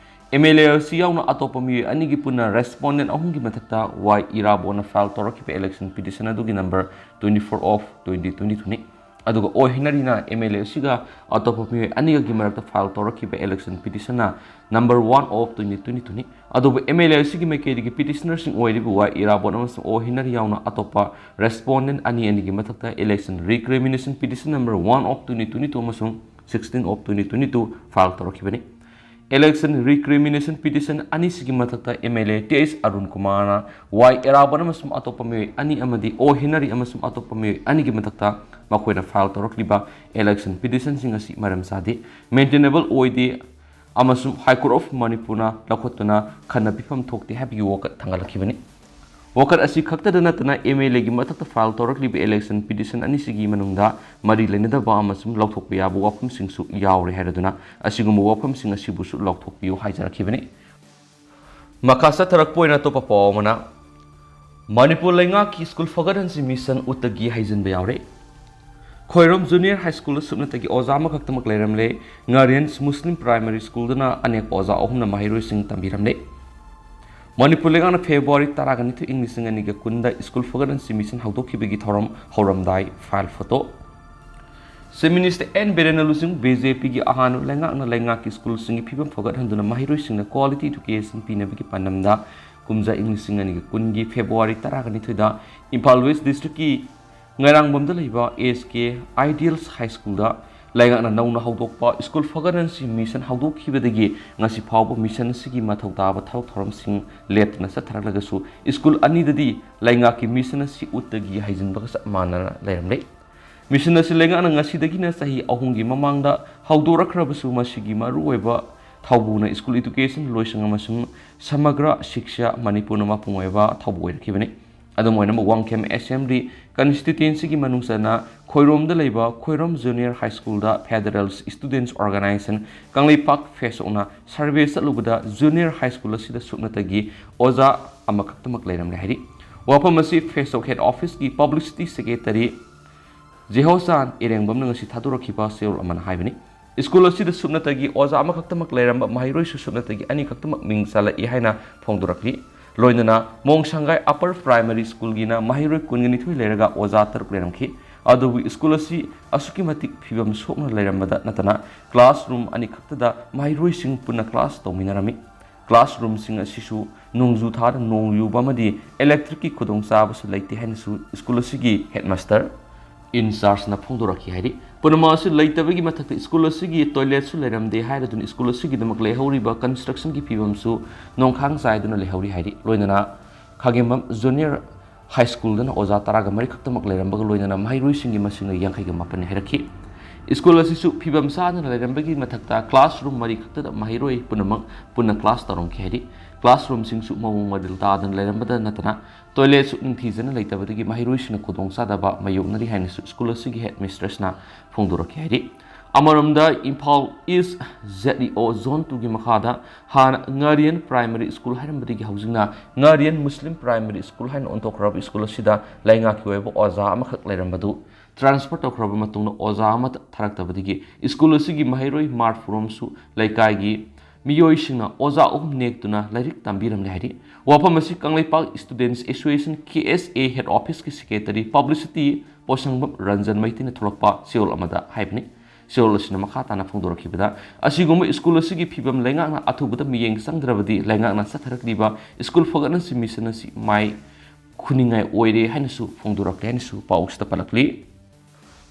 ꯑꯦꯝ ꯑꯦꯜ ꯑꯦ ꯑꯁꯤ ꯌꯥꯎꯅ ꯑꯇꯣꯞꯄ ꯃꯤꯑꯣꯏ ꯑꯅꯤꯒꯤ ꯄꯨꯟꯅ ꯔꯦꯁꯄꯣꯟꯗꯦꯟ ꯑꯍꯨꯝꯒꯤ ꯃꯊꯛꯇ ꯋꯥꯏ ꯏꯔꯥꯕꯣꯠꯅ ꯐꯥꯏꯜ ꯇꯧꯔꯛꯈꯤꯕ ꯏꯂꯦꯛꯁꯟ ꯄꯤꯇꯤꯁꯟ ꯑꯗꯨꯒꯤ number twenty four of twenty twenty two ꯅꯤ꯫ ꯑꯗꯨꯒ ꯑꯣ ꯍꯦꯅꯔꯤꯅ ꯑꯦꯝ ꯑꯦꯜ ꯑꯦ ꯑꯁꯤꯒ ꯑꯇꯣꯞꯄ ꯃꯤꯑꯣꯏ ꯑꯅꯤꯒꯒꯤ ꯃꯔꯛꯇ ꯐꯥꯏꯜ ꯇꯧꯔꯛꯈꯤꯕ ꯏꯂꯦꯛꯁꯟ ꯄꯤꯇꯤꯁꯟꯅ number one of twenty twenty two ꯅꯤ꯫ ꯑꯗꯨꯕꯨ ꯑꯦꯝ ꯑꯦꯜ ꯑꯦ ꯑꯁꯤꯒꯤ ꯃꯥꯏꯀꯩꯗꯒꯤ ꯄꯤꯇꯤꯁꯅꯔꯁꯤꯡ ꯑꯣꯏꯔꯤꯕ ꯋꯥꯏ ꯏꯔꯥꯕꯣꯠ ꯑꯃꯁꯨꯡ ꯑꯣ ꯍꯦꯅꯔꯤ ꯌꯥꯎꯅ ꯑꯇꯣꯞꯄ ꯔꯦꯁꯄꯣꯟꯗꯦꯟ ꯑꯅꯤ ꯑꯅꯤꯒꯤ ꯃꯊꯛꯇ election recrimination petition number one of twenty twenty two ꯑꯃꯁꯨꯡ sixteen of twenty twenty two file ꯇꯧꯔꯛꯈꯤꯕꯅꯤ꯫ Election recrimination petition ꯑꯅꯤꯁꯤꯒꯤ ꯃꯊꯛꯇ M L A T H Arun ꯀꯨꯃꯥꯔꯅ Y ꯏꯔꯥꯕꯣꯠ ꯑꯃꯁꯨꯡ ꯑꯇꯣꯞꯄ ꯃꯤꯑꯣꯏ ꯑꯅꯤ ꯑꯃꯗꯤ O ꯍꯦꯅꯔꯤ ꯑꯃꯁꯨꯡ ꯑꯇꯣꯞꯄ ꯃꯤꯑꯣꯏ ꯑꯅꯤꯒꯤ ꯃꯊꯛꯇ ꯃꯈꯣꯏꯅ file ꯇꯧꯔꯛꯂꯤꯕ election petitionꯁꯤꯡ ꯑꯁꯤ ꯃꯔꯝ ꯆꯥꯗꯦ, maintainable ꯑꯣꯏꯗꯦ ꯑꯃꯁꯨꯡ High Court of ꯃꯅꯤꯄꯨꯔꯅ ꯂꯧꯈꯠꯇꯨꯅ ꯈꯟꯅ ꯄꯤꯐꯝ ꯊꯣꯛꯇꯦ ꯍꯥꯏꯕꯒꯤ ꯋꯥꯀꯠ ꯊꯥꯡꯒꯠꯂꯛꯈꯤꯕꯅꯤ꯫ ꯋꯥꯀꯠ ꯑꯁꯤ ꯈꯛꯇꯗ ꯅꯠꯇꯅ M L Aꯒꯤ ꯃꯊꯛꯇ file ꯇꯧꯔꯛꯂꯤꯕ election petition ꯑꯅꯤꯁꯤꯒꯤ ꯃꯅꯨꯡꯗ ꯃꯔꯤ ꯂꯩꯅꯗꯕ ꯑꯃꯁꯨꯡ ꯂꯧꯊꯣꯛꯄ ꯌꯥꯕ ꯋꯥꯐꯝꯁꯤꯡꯁꯨ ꯌꯥꯎꯔꯦ ꯍꯥꯏꯔꯗꯨꯅ ꯑꯁꯤꯒꯨꯝꯕ ꯋꯥꯐꯝꯁꯤꯡ ꯑꯁꯤꯕꯨꯁꯨ ꯂꯧꯊꯣꯛꯄꯤꯌꯨ ꯍꯥꯏꯖꯔꯛꯈꯤꯕꯅꯤ꯫ ꯃꯈꯥ ꯆꯠꯊꯔꯛꯄ ꯑꯣꯏꯅ ꯑꯇꯣꯞꯄ ꯄꯥꯎ ꯑꯃꯅ, ꯃꯅꯤꯄꯨꯔ ꯂꯩꯉꯥꯛꯀꯤ ꯁ꯭ꯀꯨꯜ ꯐꯒꯠꯍꯟꯁꯤ mission ꯎꯠꯇꯒꯤ ꯍꯩꯖꯤꯟꯕ ꯌꯥꯎꯔꯦ꯫ ꯈꯣꯏꯔꯣꯝ Junior High Schoolꯗ ꯁꯨꯞꯅꯇꯒꯤ ꯑꯣꯖꯥ ꯑꯃꯈꯛꯇꯃꯛ ꯂꯩꯔꯝꯂꯦ꯫ ꯉꯥꯔꯦꯟ Muslim Primary Schoolꯗꯅ ꯑꯅꯦꯛꯄ ꯑꯣꯖꯥ ꯑꯍꯨꯝꯅ ꯃꯍꯩꯔꯣꯏꯁꯤꯡ ꯇꯝꯕꯤꯔꯝꯂꯦ꯫ ꯃꯅꯤꯄꯨꯔ ꯂꯩꯉꯥꯛꯅ February ꯇꯔꯥꯒ ꯅꯤꯊꯣꯏ, ꯏꯪ ꯂꯤꯁꯤꯡ ꯑꯅꯤꯒ ꯀꯨꯟꯗ ꯁ꯭ꯀꯨꯜ ꯐꯒꯠꯍꯟꯁꯤ mission ꯍꯧꯗꯣꯛꯈꯤꯕꯒꯤ ꯊꯧꯔꯝ ꯍꯧꯔꯝꯗꯥꯏ꯫ File photo꯫ Chief Minister N ꯕꯤꯔꯦꯟꯅ ꯂꯨꯆꯤꯡ B J Pꯒꯤ ꯑꯍꯥꯟꯕ ꯂꯩꯉꯥꯛꯅ ꯂꯩꯉꯥꯛꯀꯤ ꯁ꯭ꯀꯨꯜꯁꯤꯡꯒꯤ ꯐꯤꯕꯝ ꯐꯒꯠꯍꯟꯗꯨꯅ ꯃꯍꯩꯔꯣꯏꯁꯤꯡꯗ quality education ꯄꯤꯅꯕꯒꯤ ꯄꯥꯟꯗꯝꯗ ꯀꯨꯝꯖꯥ ꯏꯪ ꯂꯤꯁꯤꯡ ꯑꯅꯤꯒ ꯀꯨꯟꯒꯤ February ꯇꯔꯥꯒ ꯅꯤꯊꯣꯏꯗ ꯏꯝꯐꯥꯜ West Districtꯀꯤ ꯉꯥꯏꯔꯥꯡꯕꯝꯗ ꯂꯩꯕ S K Ideals High Schoolꯗ ꯂꯩꯉꯥꯛꯅ ꯅꯧꯅ ꯍꯧꯗꯣꯛꯄ ꯁ꯭ꯀꯨꯜ ꯐꯒꯠꯍꯟꯁꯤ mission ꯍꯧꯗꯣꯛꯈꯤꯕꯗꯒꯤ ꯉꯁꯤ ꯐꯥꯎꯕ mission ꯑꯁꯤꯒꯤ ꯃꯊꯧ ꯇꯥꯕ ꯊꯕꯛ ꯊꯧꯔꯝꯁꯤꯡ ꯂꯦꯞꯇꯅ ꯆꯠꯊꯔꯛꯂꯒꯁꯨ ꯁ꯭ꯀꯨꯜ ꯑꯅꯤꯗꯗꯤ ꯂꯩꯉꯥꯛꯀꯤ mission ꯑꯁꯤ ꯎꯠꯇꯒꯤ ꯍꯩꯖꯤꯟꯕꯒ ꯆꯞ ꯃꯥꯟꯅꯅ ꯂꯩꯔꯝꯂꯦ꯫ Mission ꯑꯁꯤ ꯂꯩꯉꯥꯛꯅ ꯉꯁꯤꯗꯒꯤꯅ ꯆꯍꯤ ꯑꯍꯨꯝꯒꯤ ꯃꯃꯥꯡꯗ ꯍꯧꯗꯣꯔꯛꯈ꯭ꯔꯕꯁꯨ ꯃꯁꯤꯒꯤ ꯃꯔꯨꯑꯣꯏꯕ ꯊꯧꯕꯨꯅ ꯁ꯭ꯀꯨꯜ education ꯂꯣꯏꯁꯪ ꯑꯃꯁꯨꯡ ꯁꯃꯒ꯭ꯔ ꯁꯤꯛꯁꯥ ꯃꯅꯤꯄꯨꯔꯅ ꯃꯄꯨꯡ ꯑꯣꯏꯕ ꯊꯧꯕꯨ ꯑꯣꯏꯔꯛꯈꯤꯕꯅꯤ꯫ ꯑꯗꯨꯝ ꯑꯣꯏꯅꯃꯛ, ꯋꯥꯡꯈꯦꯝ Assembly Constituencyꯒꯤ ꯃꯅꯨꯡ ꯆꯟꯅ ꯈꯣꯏꯔꯣꯝꯗ ꯂꯩꯕ Khoirom Junior High Schoolꯗ Federal Students Organization Kangleipak FESOCꯅ survey ꯆꯠꯂꯨꯕꯗ Junior High School ꯑꯁꯤꯗ ꯁꯨꯞꯅꯇꯒꯤ ꯑꯣꯖꯥ ꯑꯃꯈꯛꯇꯃꯛ ꯂꯩꯔꯝꯂꯦ ꯍꯥꯏꯔꯤ꯫ ꯋꯥꯐꯝ ꯑꯁꯤ FESOC Head Officeꯀꯤ Publicity Secretary ꯖꯦꯍꯣꯆꯥꯟ ꯏꯔꯦꯡꯕꯝꯅ ꯉꯁꯤ ꯊꯥꯗꯣꯔꯛꯈꯤꯕ ꯆꯦꯔꯣꯜ ꯑꯃꯅ ꯍꯥꯏꯕꯅꯤ꯫ ꯁ꯭ꯀꯨꯜ ꯑꯁꯤꯗ ꯁꯨꯞꯅꯇꯒꯤ ꯑꯣꯖꯥ ꯑꯃꯈꯛꯇꯃꯛ ꯂꯩꯔꯝꯕ ꯃꯍꯩꯔꯣꯏꯁꯨ ꯁꯨꯞꯅꯇꯒꯤ ꯑꯅꯤꯈꯛꯇꯃꯛ ꯃꯤꯡ ꯆꯜꯂꯛꯏ ꯍꯥꯏꯅ ꯐꯣꯡꯗꯣꯔꯛꯂꯤ꯫ ꯂꯣꯏꯅꯅ ꯃꯣꯡꯁꯪꯒꯥꯏ Upper Primary Schoolꯒꯤꯅ ꯃꯍꯩꯔꯣꯏ ꯀꯨꯟꯒ ꯅꯤꯊꯣꯏ ꯂꯩꯔꯒ ꯑꯣꯖꯥ ꯇꯔꯨꯛ ꯂꯩꯔꯝꯈꯤ꯫ ꯑꯗꯨꯕꯨ ꯁ꯭ꯀꯨꯜ ꯑꯁꯤ ꯑꯁꯨꯛꯀꯤ ꯃꯇꯤꯛ ꯐꯤꯕꯝ ꯁꯣꯛꯅ ꯂꯩꯔꯝꯕꯗ ꯅꯠꯇꯅ classroom ꯑꯅꯤꯈꯛꯇꯗ ꯃꯍꯩꯔꯣꯏꯁꯤꯡ ꯄꯨꯟꯅ class ꯇꯧꯃꯤꯟꯅꯔꯝꯃꯤ꯫ Classroomꯁꯤꯡ ꯑꯁꯤꯁꯨ ꯅꯣꯡꯖꯨ ꯊꯥꯗ ꯅꯣꯡ ꯌꯨꯕ ꯑꯃꯗꯤ electricꯀꯤ ꯈꯨꯗꯣꯡꯆꯥꯕꯁꯨ ꯂꯩꯇꯦ ꯍꯥꯏꯅꯁꯨ ꯁ꯭ꯀꯨꯜ ꯑꯁꯤꯒꯤ headmaster in chargeꯅ ꯐꯣꯡꯗꯣꯔꯛꯈꯤ ꯍꯥꯏꯔꯤ꯫ ꯄꯨꯝꯅꯃꯛ ꯑꯁꯤ ꯂꯩꯇꯕꯒꯤ ꯃꯊꯛꯇ ꯁ꯭ꯀꯨꯜ ꯑꯁꯤꯒꯤ ꯇꯣꯏꯂꯦꯠꯁꯨ ꯂꯩꯔꯝꯗꯦ ꯍꯥꯏꯔꯗꯨꯅ ꯁ꯭ꯀꯨꯜ ꯑꯁꯤꯒꯤꯗꯃꯛ ꯂꯩꯍꯧꯔꯤꯕ ꯀꯟꯁꯇ꯭ꯔꯛꯁꯟꯒꯤ ꯐꯤꯕꯝꯁꯨ ꯅꯣꯡꯈꯥꯡ ꯆꯥꯏꯗꯨꯅ ꯂꯩꯍꯧꯔꯤ ꯍꯥꯏꯔꯤ꯫ ꯂꯣꯏꯅꯅ ꯈꯥꯒꯦꯝꯕꯝ ꯖꯨꯅꯤꯌꯔ ꯍꯥꯏ ꯁ꯭ꯀꯨꯜꯗꯅ ꯑꯣꯖꯥ ꯇꯔꯥꯒ ꯃꯔꯤ ꯈꯛꯇꯃꯛ ꯂꯩꯔꯝꯕꯒ ꯂꯣꯏꯅꯅ ꯃꯍꯩꯔꯣꯏꯁꯤꯡꯒꯤ ꯃꯁꯤꯡꯅ ꯌꯥꯡꯈꯩꯒ ꯃꯥꯄꯟꯅꯤ ꯍꯥꯏꯔꯛꯈꯤ꯫ ꯁ꯭ꯀꯨꯜ ꯑꯁꯤꯁꯨ ꯐꯤꯕꯝ ꯆꯥꯗꯅ ꯂꯩꯔꯝꯕꯒꯤ ꯃꯊꯛꯇ ꯀ꯭ꯂꯥꯁꯔꯨꯝ ꯃꯔꯤ ꯈꯛꯇꯗ ꯃꯍꯩꯔꯣꯏ ꯄꯨꯝꯅꯃꯛ ꯄꯨꯟꯅ ꯀ꯭ꯂꯥꯁ ꯇꯧꯔꯝꯈꯤ ꯍꯥꯏꯔꯤ꯫ ꯀ꯭ꯂꯥꯁꯔꯨꯝꯁꯤꯡꯁꯨ ꯃꯑꯣꯡ ꯃꯔꯤꯜ ꯇꯥꯗꯅ ꯂꯩꯔꯝꯕꯗ ꯅꯠꯇꯅ ꯇꯣꯏꯂꯦꯠꯁꯨ ꯅꯤꯡꯊꯤꯖꯅ ꯂꯩꯇꯕꯗꯒꯤ ꯃꯍꯩꯔꯣꯏꯁꯤꯡꯅ ꯈꯨꯗꯣꯡꯆꯥꯗꯕ ꯃꯥꯌꯣꯛꯅꯔꯤ ꯍꯥꯏꯅꯁꯨ ꯁ꯭ꯀꯨꯜ ꯑꯁꯤꯒꯤ ꯍꯦꯗ ꯃꯤꯁꯇ꯭ꯔꯦꯁꯅ ꯐꯣꯡꯗꯣꯔꯛꯈꯤ ꯍꯥꯏꯔꯤ꯫ ꯑꯃꯔꯣꯝꯗ ꯏꯝꯐꯥꯜ ꯏꯁ ꯖꯦꯠ ꯏ ꯑꯣ ꯖꯣꯟ ꯇꯨꯒꯤ ꯃꯈꯥꯗ ꯍꯥꯟꯅ ꯉꯥꯔꯤꯌꯟ ꯄ꯭ꯔꯥꯏꯃꯔꯤ ꯁ꯭ꯀꯨꯜ ꯍꯥꯏꯔꯝꯕꯗꯒꯤ ꯍꯧꯖꯤꯛꯅ ꯉꯥꯔꯤꯌꯟ ꯃꯨꯁꯂꯤꯝ ꯄ꯭ꯔꯥꯏꯃꯔꯤ ꯁ꯭ꯀꯨꯜ ꯍꯥꯏꯅ ꯑꯣꯟꯊꯣꯛꯈ꯭ꯔꯕ ꯁ꯭ꯀꯨꯜ ꯑꯁꯤꯗ ꯂꯩꯉꯥꯛꯀꯤ ꯑꯣꯏꯕ ꯑꯣꯖꯥ ꯑꯃꯈꯛ ꯂꯩꯔꯝꯕꯗꯨ ꯇ꯭ꯔꯥꯟꯁꯐꯔ ꯇꯧꯈ꯭ꯔꯕ ꯃꯇꯨꯡꯗ ꯑꯣꯖꯥ ꯑꯃꯠꯇ ꯊꯥꯔꯛꯇꯕꯗꯒꯤ ꯁ꯭ꯀꯨꯜ ꯑꯁꯤꯒꯤ ꯃꯍꯩꯔꯣꯏ ꯃꯥꯔꯠ ꯐꯣꯔꯝꯁꯨ ꯂꯩꯀꯥꯏꯒꯤ ꯃꯤꯑꯣꯏꯁꯤꯡꯅ ꯑꯣꯖꯥ ꯑꯍꯨꯝ ꯅꯦꯛꯇꯨꯅ ꯂꯥꯏꯔꯤꯛ ꯇꯝꯕꯤꯔꯝꯂꯦ ꯍꯥꯏꯔꯤ꯫ ꯋꯥꯐꯝ ꯑꯁꯤ ꯀꯪꯂꯩꯄꯥꯛ ꯁ꯭ꯇꯨꯗꯦꯟꯠꯁ ꯑꯦꯁꯣꯁꯤꯌꯦꯁꯟ, ꯀꯦ ꯑꯦꯁ ꯑꯦ, ꯍꯦꯗ ꯑꯣꯐꯤꯁꯀꯤ ꯁꯦꯀ꯭ꯔꯦꯇꯔꯤ ꯄꯕ꯭ꯂꯤꯁꯤꯇꯤ ꯄꯣꯁꯪꯕꯝ ꯔꯟꯖꯟ ꯃꯩꯇꯩꯅ ꯊꯣꯛꯂꯛꯄ ꯆꯦꯔꯣꯜ ꯑꯃꯗ ꯍꯥꯏꯕꯅꯤ꯫ ꯆꯦꯔꯣꯜ ꯑꯁꯤꯅ ꯃꯈꯥ ꯇꯥꯅ ꯐꯣꯡꯗꯣꯔꯛꯈꯤꯕꯗ, ꯑꯁꯤꯒꯨꯝꯕ ꯁ꯭ꯀꯨꯜ ꯑꯁꯤꯒꯤ ꯐꯤꯕꯝ ꯂꯩꯉꯥꯛꯅ ꯑꯊꯨꯕꯗ ꯃꯤꯠꯌꯦꯡ ꯆꯪꯗ꯭ꯔꯕꯗꯤ ꯂꯩꯉꯥꯛꯅ ꯆꯠꯊꯔꯛꯂꯤꯕ ꯁ꯭ꯀꯨꯜ ꯐꯒꯠꯍꯟꯁꯤ ꯃꯤꯁꯟ ꯑꯁꯤ ꯃꯥꯏ ꯈꯨꯅꯤꯡꯉꯥꯏ ꯑꯣꯏꯔꯦ ꯍꯥꯏꯅꯁꯨ ꯐꯣꯡꯗꯣꯔꯛꯂꯦ ꯍꯥꯏꯅꯁꯨ ꯄꯥꯎꯁꯤꯗ ꯄꯜꯂꯛꯂꯤ꯫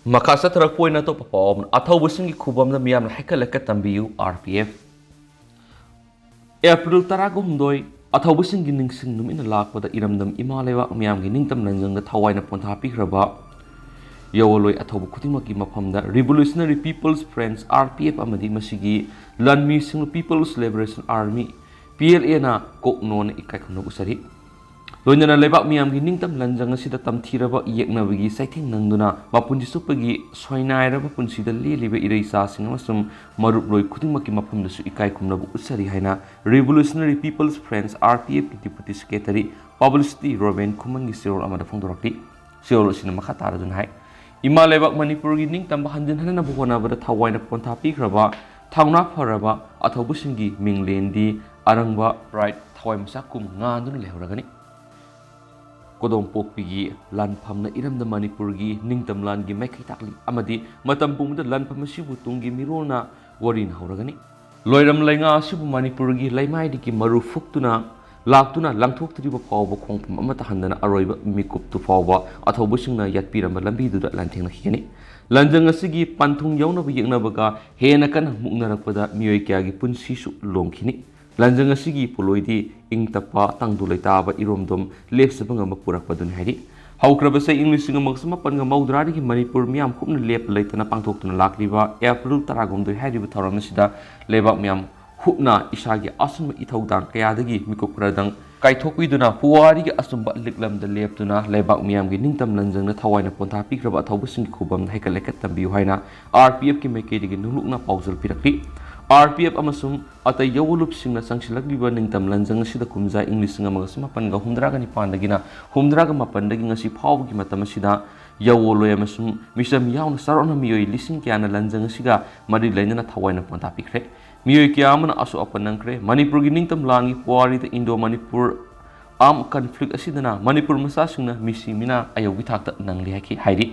ꯃꯈꯥ ꯆꯠꯊꯔꯛꯄ ꯑꯣꯏꯅ ꯑꯇꯣꯞꯄ ꯄꯥꯎ ꯑꯃꯅ, ꯑꯊꯧꯕꯁꯤꯡꯒꯤ ꯈꯨꯕꯝꯗ ꯃꯤꯌꯥꯝꯅ ꯍꯩꯀꯠ ꯂꯩꯀꯠ ꯇꯝꯕꯤꯌꯨ, ꯑꯥꯔ ꯄꯤ ꯑꯦꯐ꯫ ꯑꯦꯄ꯭ꯔꯤꯜ ꯇꯔꯥꯒ ꯍꯨꯝꯗꯣꯏ, ꯑꯊꯧꯕꯁꯤꯡꯒꯤ ꯅꯤꯡꯁꯤꯡ ꯅꯨꯃꯤꯠꯅ ꯂꯥꯛꯄꯗ ꯏꯔꯝꯗꯝ ꯏꯃꯥ ꯂꯩꯕꯥꯛ ꯃꯤꯌꯥꯝꯒꯤ ꯅꯤꯡꯇꯝ ꯂꯟꯖꯪꯗ ꯊꯋꯥꯏꯅ ꯄꯣꯟꯊꯥ ꯄꯤꯈ꯭ꯔꯕ ꯌꯥꯑꯣꯜꯂꯣꯏ ꯑꯊꯧꯕ ꯈꯨꯗꯤꯡꯃꯛꯀꯤ ꯃꯐꯝꯗ Revolutionary People's Friends, R P F, ꯑꯃꯗꯤ ꯃꯁꯤꯒꯤ ꯂꯥꯟꯃꯤꯁꯤꯡꯕꯨ People's Liberation Army, P L ꯑꯦꯅ ꯀꯣꯛꯅꯣꯟꯅ ꯏꯀꯥꯏ ꯈꯨꯝꯅꯕ ꯎꯠꯆꯔꯤ꯫ ꯂꯣꯏꯅꯅ ꯂꯩꯕꯥꯛ ꯃꯤꯌꯥꯝꯒꯤ ꯅꯤꯡꯇꯝ ꯂꯟꯖꯪ ꯑꯁꯤꯗ ꯇꯝꯊꯤꯔꯕ ꯌꯦꯛꯅꯕꯒꯤ ꯆꯩꯊꯦꯡ ꯅꯪꯗꯨꯅ ꯃꯄꯨꯟꯁꯤ ꯆꯨꯞꯄꯒꯤ ꯁꯣꯏꯅꯥꯏꯔꯕ ꯄꯨꯟꯁꯤꯗ ꯂꯦꯜꯂꯤꯕ ꯏꯔꯩꯆꯥꯁꯤꯡ ꯑꯃꯁꯨꯡ ꯃꯔꯨꯞꯂꯣꯏ ꯈꯨꯗꯤꯡꯃꯛꯀꯤ ꯃꯐꯝꯗꯁꯨ ꯏꯀꯥꯏ ꯈꯨꯝꯅꯕ ꯎꯠꯆꯔꯤ ꯍꯥꯏꯅ Revolutionary People's Friends, R P ꯑꯦꯐꯀꯤ Deputy Secretary Publicity ꯔꯣꯕꯦꯟ ꯈꯨꯃꯟꯒꯤ ꯆꯦꯔꯣꯜ ꯑꯃꯗ ꯐꯣꯡꯗꯣꯔꯛꯂꯤ꯫ ꯆꯦꯔꯣꯜ ꯑꯁꯤꯅ ꯃꯈꯥ ꯇꯥꯔꯗꯨꯅ ꯍꯥꯏ, ꯏꯃꯥ ꯂꯩꯕꯥꯛ ꯃꯅꯤꯄꯨꯔꯒꯤ ꯅꯤꯡꯇꯝꯕ ꯍꯟꯖꯤꯟꯍꯟꯅꯕ ꯍꯣꯠꯅꯕꯗ ꯊꯋꯥꯏꯅ ꯄꯣꯟꯊꯥ ꯄꯤꯈ꯭ꯔꯕ ꯊꯧꯅꯥ ꯐꯔꯕ ꯑꯊꯧꯕꯁꯤꯡꯒꯤ ꯃꯤꯡꯂꯦꯟꯗꯤ ꯑꯔꯪꯕ bright ꯊꯋꯥꯏ ꯃꯆꯥ ꯀꯨꯝ ꯉꯥꯟꯗꯨꯅ ꯂꯩꯍꯧꯔꯒꯅꯤ꯫ ꯀꯣꯗꯣꯝꯄꯣꯛꯄꯤꯒꯤ ꯂꯥꯟꯐꯝꯅ ꯏꯔꯝꯗꯝ ꯃꯅꯤꯄꯨꯔꯒꯤ ꯅꯤꯡꯇꯝ ꯂꯥꯟꯒꯤ ꯃꯥꯏꯀꯩ ꯇꯥꯛꯂꯤ ꯑꯃꯗꯤ ꯃꯇꯝ ꯄꯨꯝꯕꯗ ꯂꯥꯟꯐꯝ ꯑꯁꯤꯕꯨ ꯇꯨꯡꯒꯤ ꯃꯤꯔꯣꯜꯅ ꯋꯥꯔꯤꯅ ꯍꯧꯔꯒꯅꯤ꯫ ꯂꯣꯏꯔꯝ ꯂꯩꯉꯥꯛ ꯑꯁꯤꯕꯨ ꯃꯅꯤꯄꯨꯔꯒꯤ ꯂꯩꯃꯥꯏꯗꯒꯤ ꯃꯔꯨ ꯐꯨꯛꯇꯨꯅ ꯂꯥꯛꯇꯨꯅ ꯂꯥꯡꯊꯣꯛꯇ꯭ꯔꯤꯕ ꯐꯥꯎꯕ ꯈꯣꯡꯐꯝ ꯑꯃꯠꯇ ꯍꯟꯗꯅ ꯑꯔꯣꯏꯕ ꯃꯤꯀꯨꯞꯇꯨ ꯐꯥꯎꯕ ꯑꯊꯧꯕꯁꯤꯡꯅ ꯌꯥꯠꯄꯤꯔꯝꯕ ꯂꯝꯕꯤꯗꯨꯗ ꯂꯥꯟꯊꯦꯡꯅꯈꯤꯒꯅꯤ꯫ ꯂꯥꯟꯖꯪ ꯑꯁꯤꯒꯤ ꯄꯟꯊꯨꯡ ꯌꯧꯅꯕ ꯌꯦꯛꯅꯕꯒ ꯍꯦꯟꯅ ꯀꯟꯅ ꯃꯨꯛꯅꯔꯛꯄꯗ ꯃꯤꯑꯣꯏ ꯀꯌꯥꯒꯤ ꯄꯨꯟꯁꯤꯁꯨ ꯂꯣꯝꯈꯤꯅꯤ꯫ ꯂꯥꯟꯖꯪ ꯑꯁꯤꯒꯤ ꯄꯣꯠꯂꯣꯏꯗꯤ ꯏꯪ ꯇꯞꯄ, ꯇꯪꯗꯨ ꯂꯩꯇꯥꯕ ꯏꯔꯣꯝꯗꯣꯝ ꯂꯦꯞꯆꯕ ꯉꯝꯕ ꯄꯨꯔꯛꯄꯗꯨꯅꯤ ꯍꯥꯏꯔꯤ꯫ ꯍꯧꯈ꯭ꯔꯕ ꯆꯍꯤ ꯏꯪ ꯂꯤꯁꯤꯡ ꯑꯃꯒ ꯆꯃꯥꯄꯟꯒ ꯃꯧꯗ꯭ꯔꯥꯗꯒꯤ ꯃꯅꯤꯄꯨꯔ ꯃꯤꯌꯥꯝ ꯍꯨꯞꯅ ꯂꯦꯞꯄ ꯂꯩꯇꯅ ꯄꯥꯡꯊꯣꯛꯇꯨꯅ ꯂꯥꯛꯂꯤꯕ ꯑꯦꯄ꯭ꯔꯤꯜ ꯇꯔꯥꯍꯨꯝꯗꯣꯏ ꯍꯥꯏꯔꯤꯕ ꯊꯧꯔꯝ ꯑꯁꯤꯗ ꯂꯩꯕꯥꯛ ꯃꯤꯌꯥꯝ ꯍꯨꯞꯅ ꯏꯁꯥꯒꯤ ꯑꯆꯨꯝꯕ ꯏꯊꯧꯗꯥꯡ ꯀꯌꯥꯗꯒꯤ ꯃꯤꯀꯨꯞ ꯈꯔꯗꯪ ꯀꯥꯏꯊꯣꯛꯄꯤꯗꯨꯅ ꯄꯨꯋꯥꯔꯤꯒꯤ ꯑꯆꯨꯝꯕ ꯂꯤꯛꯂꯝꯗ ꯂꯦꯞꯇꯨꯅ ꯂꯩꯕꯥꯛ ꯃꯤꯌꯥꯝꯒꯤ ꯅꯤꯡꯇꯝ ꯂꯟꯖꯪꯅ ꯊꯋꯥꯏꯅ ꯄꯣꯟꯊꯥ ꯄꯤꯈ꯭ꯔꯕ ꯑꯊꯧꯕꯁꯤꯡꯒꯤ ꯈꯨꯕꯝꯗ ꯍꯩꯀꯠ ꯂꯩꯀꯠ ꯇꯝꯕꯤꯌꯨ ꯍꯥꯏꯅ ꯑꯥꯔ ꯄꯤ ꯑꯦꯐꯀꯤ ꯃꯥꯏꯀꯩꯗꯒꯤ ꯅꯣꯡꯂꯨꯛꯅ ꯄꯥꯎꯖꯦꯜ ꯄꯤꯔꯛꯂꯤ꯫ ꯑꯥꯔ ꯄꯤ ꯑꯦꯐ ꯑꯃꯁꯨꯡ ꯑꯇꯩ ꯌꯧꯋꯣꯂꯨꯞꯁꯤꯡꯅ ꯆꯪꯁꯤꯜꯂꯛꯂꯤꯕ ꯅꯤꯡꯇꯝ ꯂꯟꯖꯪ ꯑꯁꯤꯗ ꯀꯨꯝꯖꯥ ꯏꯪ ꯂꯤꯁꯤꯡ ꯑꯃꯒ ꯆꯃꯥꯄꯟꯒ ꯍꯨꯝꯗ꯭ꯔꯥꯒ ꯅꯤꯄꯥꯟꯗꯒꯤꯅ ꯍꯨꯝꯗ꯭ꯔꯥꯒ ꯃꯥꯄꯟꯗꯒꯤ ꯉꯁꯤ ꯐꯥꯎꯕꯒꯤ ꯃꯇꯝ ꯑꯁꯤꯗ ꯌꯧꯋꯣꯂꯣꯏ ꯑꯃꯁꯨꯡ ꯃꯤꯆꯝ ꯌꯥꯎꯅ ꯆꯥꯎꯔꯥꯛꯅ ꯃꯤꯑꯣꯏ ꯂꯤꯁꯤꯡ ꯀꯌꯥꯅ ꯂꯟꯖꯪ ꯑꯁꯤꯒ ꯃꯔꯤ ꯂꯩꯅꯅ ꯊꯋꯥꯏꯅ ꯄꯣꯟꯊꯥ ꯄꯤꯈ꯭ꯔꯦ꯫ ꯃꯤꯑꯣꯏ ꯀꯌꯥ ꯑꯃꯅ ꯑꯁꯣꯛ ꯑꯄꯟ ꯅꯪꯈ꯭ꯔꯦ꯫ ꯃꯅꯤꯄꯨꯔꯒꯤ ꯅꯤꯡꯇꯝ ꯂꯥꯟꯒꯤ ꯄꯨꯋꯥꯔꯤꯗ ꯏꯟꯗꯣ ꯃꯅꯤꯄꯨꯔ ꯑꯥꯔꯝ ꯀꯟꯐ꯭ꯂꯤꯛ ꯑꯁꯤꯗꯅ ꯃꯅꯤꯄꯨꯔ ꯃꯆꯥꯁꯤꯡꯅ ꯃꯤꯁꯤ ꯃꯤꯅꯥ ꯑꯌꯧꯕꯤ ꯊꯥꯛꯇ ꯅꯪꯂꯤ ꯍꯥꯏꯈꯤ ꯍꯥꯏꯔꯤ꯫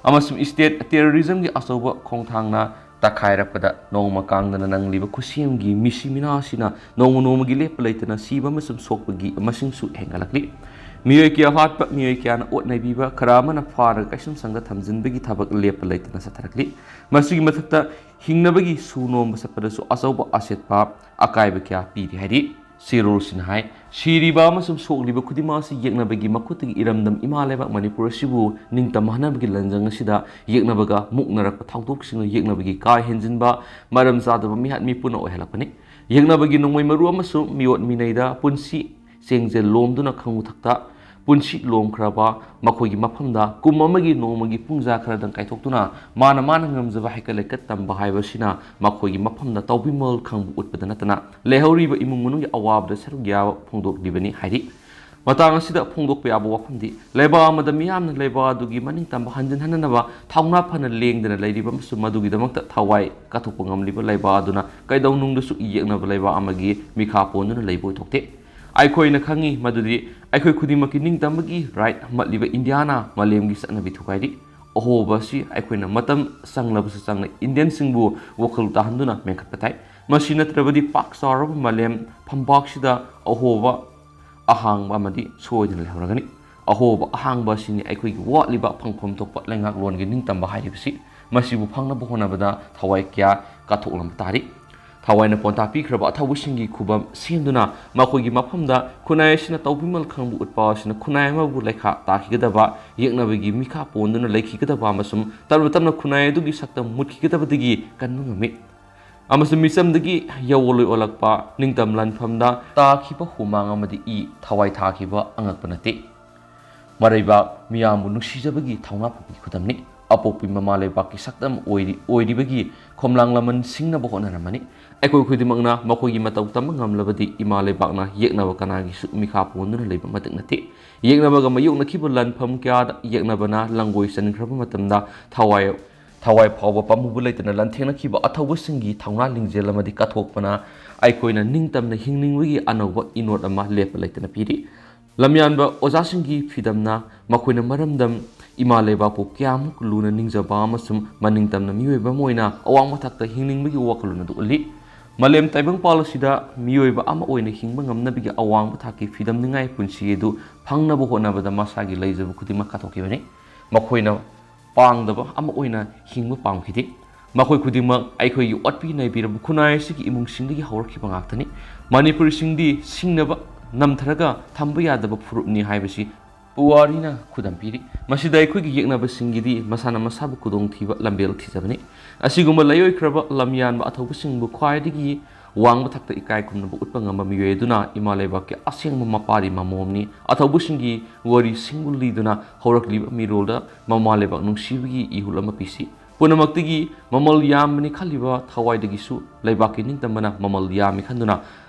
ꯑꯃꯁꯨꯡ ꯁ꯭ꯇꯦꯠ ꯇꯦꯔꯣꯔꯤꯖꯝꯒꯤ ꯑꯆꯧꯕ ꯈꯣꯡꯊꯥꯡꯅ ꯇꯛꯈꯥꯏꯔꯛꯄꯗ ꯅꯣꯡꯃ ꯀꯥꯡꯗꯅ ꯅꯪꯂꯤꯕ ꯈꯨꯠꯁꯦꯝꯒꯤ ꯃꯤꯁꯤ ꯃꯤꯅꯥꯁꯤꯅ ꯅꯣꯡꯃ ꯅꯣꯡꯃꯒꯤ ꯂꯦꯞꯄ ꯂꯩꯇꯅ ꯁꯤꯕ ꯑꯃꯁꯨꯡ ꯁꯣꯛꯄꯒꯤ ꯃꯁꯤꯡꯁꯨ ꯍꯦꯟꯒꯠꯂꯛꯂꯤ꯫ ꯃꯤꯑꯣꯏ ꯀꯌꯥ ꯍꯥꯠꯄ, ꯃꯤꯑꯣꯏ ꯀꯌꯥꯅ ꯑꯣꯠ ꯅꯩꯕꯤꯕ, ꯈꯔ ꯑꯃꯅ ꯐꯥꯔꯒ ꯀꯩꯁꯨꯝꯁꯪꯗ ꯊꯝꯖꯤꯟꯕꯒꯤ ꯊꯕꯛ ꯂꯦꯞꯄ ꯂꯩꯇꯅ ꯆꯠꯊꯔꯛꯂꯤ꯫ ꯃꯁꯤꯒꯤ ꯃꯊꯛꯇ ꯍꯤꯡꯅꯕꯒꯤ ꯁꯨ ꯅꯣꯝꯕ ꯆꯠꯄꯗꯁꯨ ꯑꯆꯧꯕ ꯑꯆꯦꯠꯄ ꯑꯀꯥꯏꯕ ꯀꯌꯥ ꯄꯤꯔꯤ ꯍꯥꯏꯔꯤ꯫ ꯁꯤꯔꯣꯜꯁꯤꯅ ꯍꯥꯏ, ꯁꯤꯔꯤꯕ ꯑꯃꯁꯨꯡ ꯁꯣꯛꯂꯤꯕ ꯈꯨꯗꯤꯡꯃꯛ ꯑꯁꯤ ꯌꯦꯛꯅꯕꯒꯤ ꯃꯈꯨꯠꯇꯒꯤ ꯏꯔꯝꯗꯝ ꯏꯃꯥ ꯂꯩꯕꯥꯛ ꯃꯅꯤꯄꯨꯔ ꯑꯁꯤꯕꯨ ꯅꯤꯡꯇꯝꯍꯟꯅꯕꯒꯤ ꯂꯟꯖꯪ ꯑꯁꯤꯗ ꯌꯦꯛꯅꯕꯒ ꯃꯨꯛꯅꯔꯛꯄ ꯊꯧꯗꯣꯛꯁꯤꯡꯅ ꯌꯦꯛꯅꯕꯒꯤ ꯀꯥ ꯍꯦꯟꯖꯤꯟꯕ, ꯃꯔꯝ ꯆꯥꯗꯕ ꯃꯤꯍꯥꯠ ꯃꯤꯄꯨꯅ ꯑꯣꯏꯍꯜꯂꯛꯄꯅꯤ꯫ ꯌꯦꯛꯅꯕꯒꯤ ꯅꯣꯡꯃꯩ ꯃꯔꯨ ꯑꯃꯁꯨꯡ ꯃꯤꯑꯣꯠ ꯃꯤꯅꯩꯗ ꯄꯨꯟꯁꯤ ꯆꯦꯡꯖꯦꯜ ꯂꯣꯝꯗꯨꯅ ꯈꯪꯉꯨ ꯊꯛꯇ ꯄꯨꯟꯁꯤ ꯂꯣꯝꯈ꯭ꯔꯕ ꯃꯈꯣꯏꯒꯤ ꯃꯐꯝꯗ ꯀꯨꯝ ꯑꯃꯒꯤ ꯅꯣꯡꯃꯒꯤ ꯄꯨꯡꯖꯥ ꯈꯔꯗꯪ ꯀꯥꯏꯊꯣꯛꯇꯨꯅ ꯃꯥꯅ ꯃꯥꯅ ꯉꯝꯖꯕ ꯍꯩꯀꯠ ꯂꯩꯀꯠ ꯇꯝꯕ ꯍꯥꯏꯕꯁꯤꯅ ꯃꯈꯣꯏꯒꯤ ꯃꯐꯝꯗ ꯇꯧꯕꯤꯃꯜ ꯈꯪꯕ ꯎꯠꯄꯗ ꯅꯠꯇꯅ ꯂꯩꯍꯧꯔꯤꯕ ꯏꯃꯨꯡ ꯃꯅꯨꯡꯒꯤ ꯑꯋꯥꯕꯗ ꯁꯔꯨꯛ ꯌꯥꯕ ꯐꯣꯡꯗꯣꯛꯂꯤꯕꯅꯤ ꯍꯥꯏꯔꯤ꯫ ꯃꯇꯥꯡ ꯑꯁꯤꯗ ꯐꯣꯡꯗꯣꯛꯄ ꯌꯥꯕ ꯋꯥꯐꯝꯗꯤ, ꯂꯩꯕꯥꯛ ꯑꯃꯗ ꯃꯤꯌꯥꯝꯅ ꯂꯩꯕꯥꯛ ꯑꯗꯨꯒꯤ ꯃꯅꯤꯡꯇꯝꯕ ꯍꯟꯖꯤꯟꯍꯟꯅꯅꯕ ꯊꯧꯅꯥ ꯐꯅ ꯂꯦꯡꯗꯅ ꯂꯩꯔꯤꯕ ꯑꯃꯁꯨꯡ ꯃꯗꯨꯒꯤꯗꯃꯛꯇ ꯊꯋꯥꯏ ꯀꯠꯊꯣꯛꯄ ꯉꯝꯂꯤꯕ ꯂꯩꯕꯥꯛ ꯑꯗꯨꯅ ꯀꯩꯗꯧꯅꯨꯡꯗꯁꯨ ꯌꯦꯛꯅꯕ ꯂꯩꯕꯥꯛ ꯑꯃꯒꯤ ꯃꯤꯈꯥ ꯄꯣꯟꯗꯨꯅ ꯂꯩꯕ ꯑꯣꯏꯊꯣꯛꯇꯦ꯫ ꯑꯩꯈꯣꯏꯅ ꯈꯪꯉꯤ ꯃꯗꯨꯗꯤ ꯑꯩꯈꯣꯏ ꯈꯨꯗꯤꯡꯃꯛꯀꯤ ꯅꯤꯡꯇꯝꯕꯒꯤ ꯔꯥꯏꯠ ꯃꯠꯂꯤꯕ ꯏꯟꯗꯤꯌꯥꯅ ꯃꯥꯂꯦꯝꯒꯤ ꯆꯠꯅꯕꯤ ꯊꯨꯒꯥꯏꯔꯤ꯫ ꯑꯍꯣꯕ ꯑꯁꯤ ꯑꯩꯈꯣꯏꯅ ꯃꯇꯝ ꯆꯪꯂꯕꯁꯨ ꯆꯪꯅ ꯏꯟꯗꯤꯌꯟꯁꯤꯡꯕꯨ ꯋꯥꯈꯜ ꯇꯥꯍꯟꯗꯨꯅ ꯃꯦꯟꯈꯠꯄ ꯇꯥꯏ꯫ ꯃꯁꯤ ꯅꯠꯇ꯭ꯔꯕꯗꯤ ꯄꯥꯛ ꯆꯥꯎꯔꯕ ꯃꯥꯂꯦꯝ ꯐꯝꯕꯥꯛꯁꯤꯗ ꯑꯍꯣꯕ ꯑꯍꯥꯡꯕ ꯑꯃꯗꯤ ꯁꯣꯏꯗꯅ ꯂꯩꯍꯧꯔꯒꯅꯤ꯫ ꯑꯍꯣꯕ ꯑꯍꯥꯡꯕ ꯑꯁꯤꯅꯤ ꯑꯩꯈꯣꯏꯒꯤ ꯋꯥꯠꯂꯤꯕ ꯐꯪꯐꯝ ꯊꯣꯛꯄ ꯂꯩꯉꯥꯛꯂꯣꯟꯒꯤ ꯅꯤꯡꯇꯝꯕ ꯍꯥꯏꯔꯤꯕꯁꯤ꯫ ꯃꯁꯤꯕꯨ ꯐꯪꯅꯕ ꯍꯣꯠꯅꯕꯗ ꯊꯋꯥꯏ ꯀꯌꯥ ꯀꯠꯊꯣꯛꯂꯝꯕ ꯇꯥꯔꯤ꯫ ꯊꯋꯥꯏꯅ ꯄꯣꯟꯊꯥ ꯄꯤꯈ꯭ꯔꯕ ꯑꯊꯧꯕꯁꯤꯡꯒꯤ ꯈꯨꯕꯝ ꯁꯦꯝꯗꯨꯅ ꯃꯈꯣꯏꯒꯤ ꯃꯐꯝꯗ ꯈꯨꯟꯅꯥꯏ ꯑꯁꯤꯅ ꯇꯧꯕꯤꯃꯜ ꯈꯪꯕ ꯎꯠꯄ ꯑꯁꯤꯅ ꯈꯨꯟꯅꯥꯏ ꯑꯃꯕꯨ ꯂꯩꯈꯥ ꯇꯥꯈꯤꯒꯗꯕ, ꯌꯦꯛꯅꯕꯒꯤ ꯃꯤꯈꯥ ꯄꯣꯟꯗꯨꯅ ꯂꯩꯈꯤꯒꯗꯕ ꯑꯃꯁꯨꯡ ꯇꯞꯅ ꯇꯞꯅ ꯈꯨꯟꯅꯥꯏ ꯑꯗꯨꯒꯤ ꯁꯛꯇꯝ ꯃꯨꯠꯈꯤꯒꯗꯕꯗꯒꯤ ꯀꯟꯕ ꯉꯝꯃꯤ꯫ ꯑꯃꯁꯨꯡ ꯃꯤꯆꯝꯗꯒꯤ ꯌꯧꯋꯂꯣꯏ ꯑꯣꯜꯂꯛꯄ ꯅꯤꯡꯇꯝ ꯂꯥꯟꯐꯝꯗ ꯇꯥꯈꯤꯕ ꯍꯨꯃꯥꯡ ꯑꯃꯗꯤ ꯏ ꯊꯋꯥꯏ ꯊꯥꯈꯤꯕ ꯑꯉꯛꯄ ꯅꯠꯇꯦ꯫ ꯃꯔꯩꯕꯥꯛ ꯃꯤꯌꯥꯝꯕꯨ ꯅꯨꯡꯁꯤꯖꯕꯒꯤ ꯊꯧꯅꯥ ꯐꯕꯒꯤ ꯈꯨꯗꯝꯅꯤ꯫ ꯑꯄꯣꯛꯄꯤ ꯃꯃꯥ ꯂꯩꯕꯥꯛꯀꯤ ꯁꯛꯇꯝ ꯑꯣꯏꯔꯤ-, ꯑꯣꯏꯔꯤꯕꯒꯤ ꯈꯣꯝꯂꯥꯡ ꯂꯃꯟ ꯁꯤꯡꯅꯕ ꯍꯣꯠꯅꯔꯝꯃꯅꯤ꯫ ꯑꯩꯈꯣꯏ ꯈꯨꯗꯤꯡꯃꯛꯅ ꯃꯈꯣꯏꯒꯤ ꯃꯇꯧ ꯇꯝꯕ ꯉꯝꯂꯕꯗꯤ ꯏꯃꯥ ꯂꯩꯕꯥꯛꯅ ꯌꯦꯛꯅꯕ ꯀꯅꯥꯒꯤꯁꯨ ꯃꯤꯈꯥ ꯄꯣꯟꯗꯨꯅ ꯂꯩꯕ ꯃꯇꯤꯛ ꯅꯠꯇꯦ꯫ ꯌꯦꯛꯅꯕꯒ ꯃꯥꯌꯣꯛꯅꯈꯤꯕ ꯂꯥꯟꯐꯝ ꯀꯌꯥꯗ ꯌꯦꯛꯅꯕꯅ ꯂꯥꯡꯒꯣꯏ ꯆꯟꯈ꯭ꯔꯕ ꯃꯇꯝꯗ ꯊꯋꯥꯏ, ꯊꯋꯥꯏ ꯐꯥꯎꯕ ꯄꯥꯝꯃꯨꯕ ꯂꯩꯇꯅ ꯂꯥꯟꯊꯦꯡꯅꯈꯤꯕ ꯑꯊꯧꯕꯁꯤꯡꯒꯤ ꯊꯧꯅꯥ ꯂꯤꯡꯖꯦꯜ ꯑꯃꯗꯤ ꯀꯠꯊꯣꯛꯄꯅ ꯑꯩꯈꯣꯏꯅ ꯅꯤꯡꯇꯝꯅ ꯍꯤꯡꯅꯤꯡꯕꯒꯤ ꯑꯅꯧꯕ ꯏꯅꯣꯠ ꯑꯃ ꯂꯦꯞꯄ ꯂꯩꯇꯅ ꯄꯤꯔꯤ꯫ ꯂꯝꯌꯥꯟꯕ ꯑꯣꯖꯥꯁꯤꯡꯒꯤ ꯐꯤꯗꯝꯅ ꯃꯈꯣꯏꯅ ꯃꯔꯝꯗꯝ ꯏꯃꯥ ꯂꯩꯕꯥꯛꯄꯨ ꯀꯌꯥꯃꯨꯛ ꯂꯨꯅ ꯅꯤꯡꯖꯕ ꯑꯃꯁꯨꯡ ꯃꯅꯤꯡꯇꯝꯅ ꯃꯤꯑꯣꯏꯕ ꯑꯃ ꯑꯣꯏꯅ ꯑꯋꯥꯡꯕ ꯊꯥꯛꯇ ꯍꯤꯡꯅꯤꯡꯕꯒꯤ ꯋꯥꯈꯜꯂꯣꯟ ꯑꯗꯨ ꯎꯠꯂꯤ꯫ ꯃꯥꯂꯦꯝ ꯇꯥꯏꯕꯪꯄꯥꯜ ꯑꯁꯤꯗ ꯃꯤꯑꯣꯏꯕ ꯑꯃ ꯑꯣꯏꯅ ꯍꯤꯡꯕ ꯉꯝꯅꯕꯒꯤ ꯑꯋꯥꯡꯕ ꯊꯥꯛꯀꯤ ꯐꯤꯗꯝꯅꯤꯡꯉꯥꯏ ꯄꯨꯟꯁꯤ ꯑꯗꯨ ꯐꯪꯅꯕ ꯍꯣꯠꯅꯕꯗ ꯃꯁꯥꯒꯤ ꯂꯩꯖꯕ ꯈꯨꯗꯤꯡꯃꯛ ꯀꯠꯊꯣꯛꯈꯤꯕꯅꯤ꯫ ꯃꯈꯣꯏꯅ ꯄꯥꯡꯗꯕ ꯑꯃ ꯑꯣꯏꯅ ꯍꯤꯡꯕ ꯄꯥꯝꯈꯤꯗꯦ꯫ ꯃꯈꯣꯏ ꯈꯨꯗꯤꯡꯃꯛ ꯑꯩꯈꯣꯏꯒꯤ ꯑꯣꯠꯄꯤ ꯅꯩꯕꯤꯔꯕ ꯈꯨꯟꯅꯥꯏ ꯑꯁꯤꯒꯤ ꯏꯃꯨꯡꯁꯤꯡꯗꯒꯤ ꯍꯧꯔꯛꯈꯤꯕ ꯉꯥꯛꯇꯅꯤ꯫ ꯃꯅꯤꯄꯨꯔꯤꯁꯤꯡꯗꯤ ꯁꯤꯡꯅꯕ ꯅꯝꯊꯔꯒ ꯊꯝꯕ ꯌꯥꯗꯕ ꯐꯨꯔꯨꯞꯅꯤ ꯍꯥꯏꯕꯁꯤ ꯄꯨꯋꯥꯔꯤꯅ ꯈꯨꯗꯝ ꯄꯤꯔꯤ꯫ ꯃꯁꯤꯗ ꯑꯩꯈꯣꯏꯒꯤ ꯌꯦꯛꯅꯕꯁꯤꯡꯒꯤꯗꯤ ꯃꯁꯥꯅ ꯃꯁꯥꯕꯨ ꯈꯨꯗꯣꯡꯊꯤꯕ ꯂꯝꯕꯦꯜ ꯊꯤꯖꯕꯅꯤ꯫ ꯑꯁꯤꯒꯨꯝꯕ ꯂꯩꯑꯣꯏꯈ꯭ꯔꯕ ꯂꯝꯌꯥꯟꯕ ꯑꯊꯧꯕꯁꯤꯡꯕꯨ ꯈ꯭ꯋꯥꯏꯗꯒꯤ ꯋꯥꯡꯕ ꯊꯥꯛꯇ ꯏꯀꯥꯏ ꯈꯨꯝꯅꯕ ꯎꯠꯄ ꯉꯝꯕ ꯃꯤꯑꯣꯏ ꯑꯗꯨꯅ ꯏꯃꯥ ꯂꯩꯕꯥꯛꯀꯤ ꯑꯁꯦꯡꯕ ꯃꯄꯥꯔꯤ ꯃꯃꯣꯝꯅꯤ꯫ ꯑꯊꯧꯕꯁꯤꯡꯒꯤ ꯋꯥꯔꯤꯁꯤꯡꯕꯨ ꯂꯤꯗꯨꯅ ꯍꯧꯔꯛꯂꯤꯕ ꯃꯤꯔꯣꯜꯗ ꯃꯃꯥ ꯂꯩꯕꯥꯛ ꯅꯨꯡꯁꯤꯕꯒꯤ ꯏꯍꯨꯜ ꯑꯃ ꯄꯤꯁꯤ꯫ ꯄꯨꯝꯅꯃꯛꯇꯒꯤ ꯃꯃꯜ ꯌꯥꯝꯕꯅꯤ ꯈꯜꯂꯤꯕ ꯊꯋꯥꯏꯗꯒꯤꯁꯨ ꯂꯩꯕꯥꯛꯀꯤ ꯅꯤꯡꯇꯝꯕꯅ ꯃꯃꯜ ꯌꯥꯝꯃꯤ ꯈꯟꯗꯨꯅ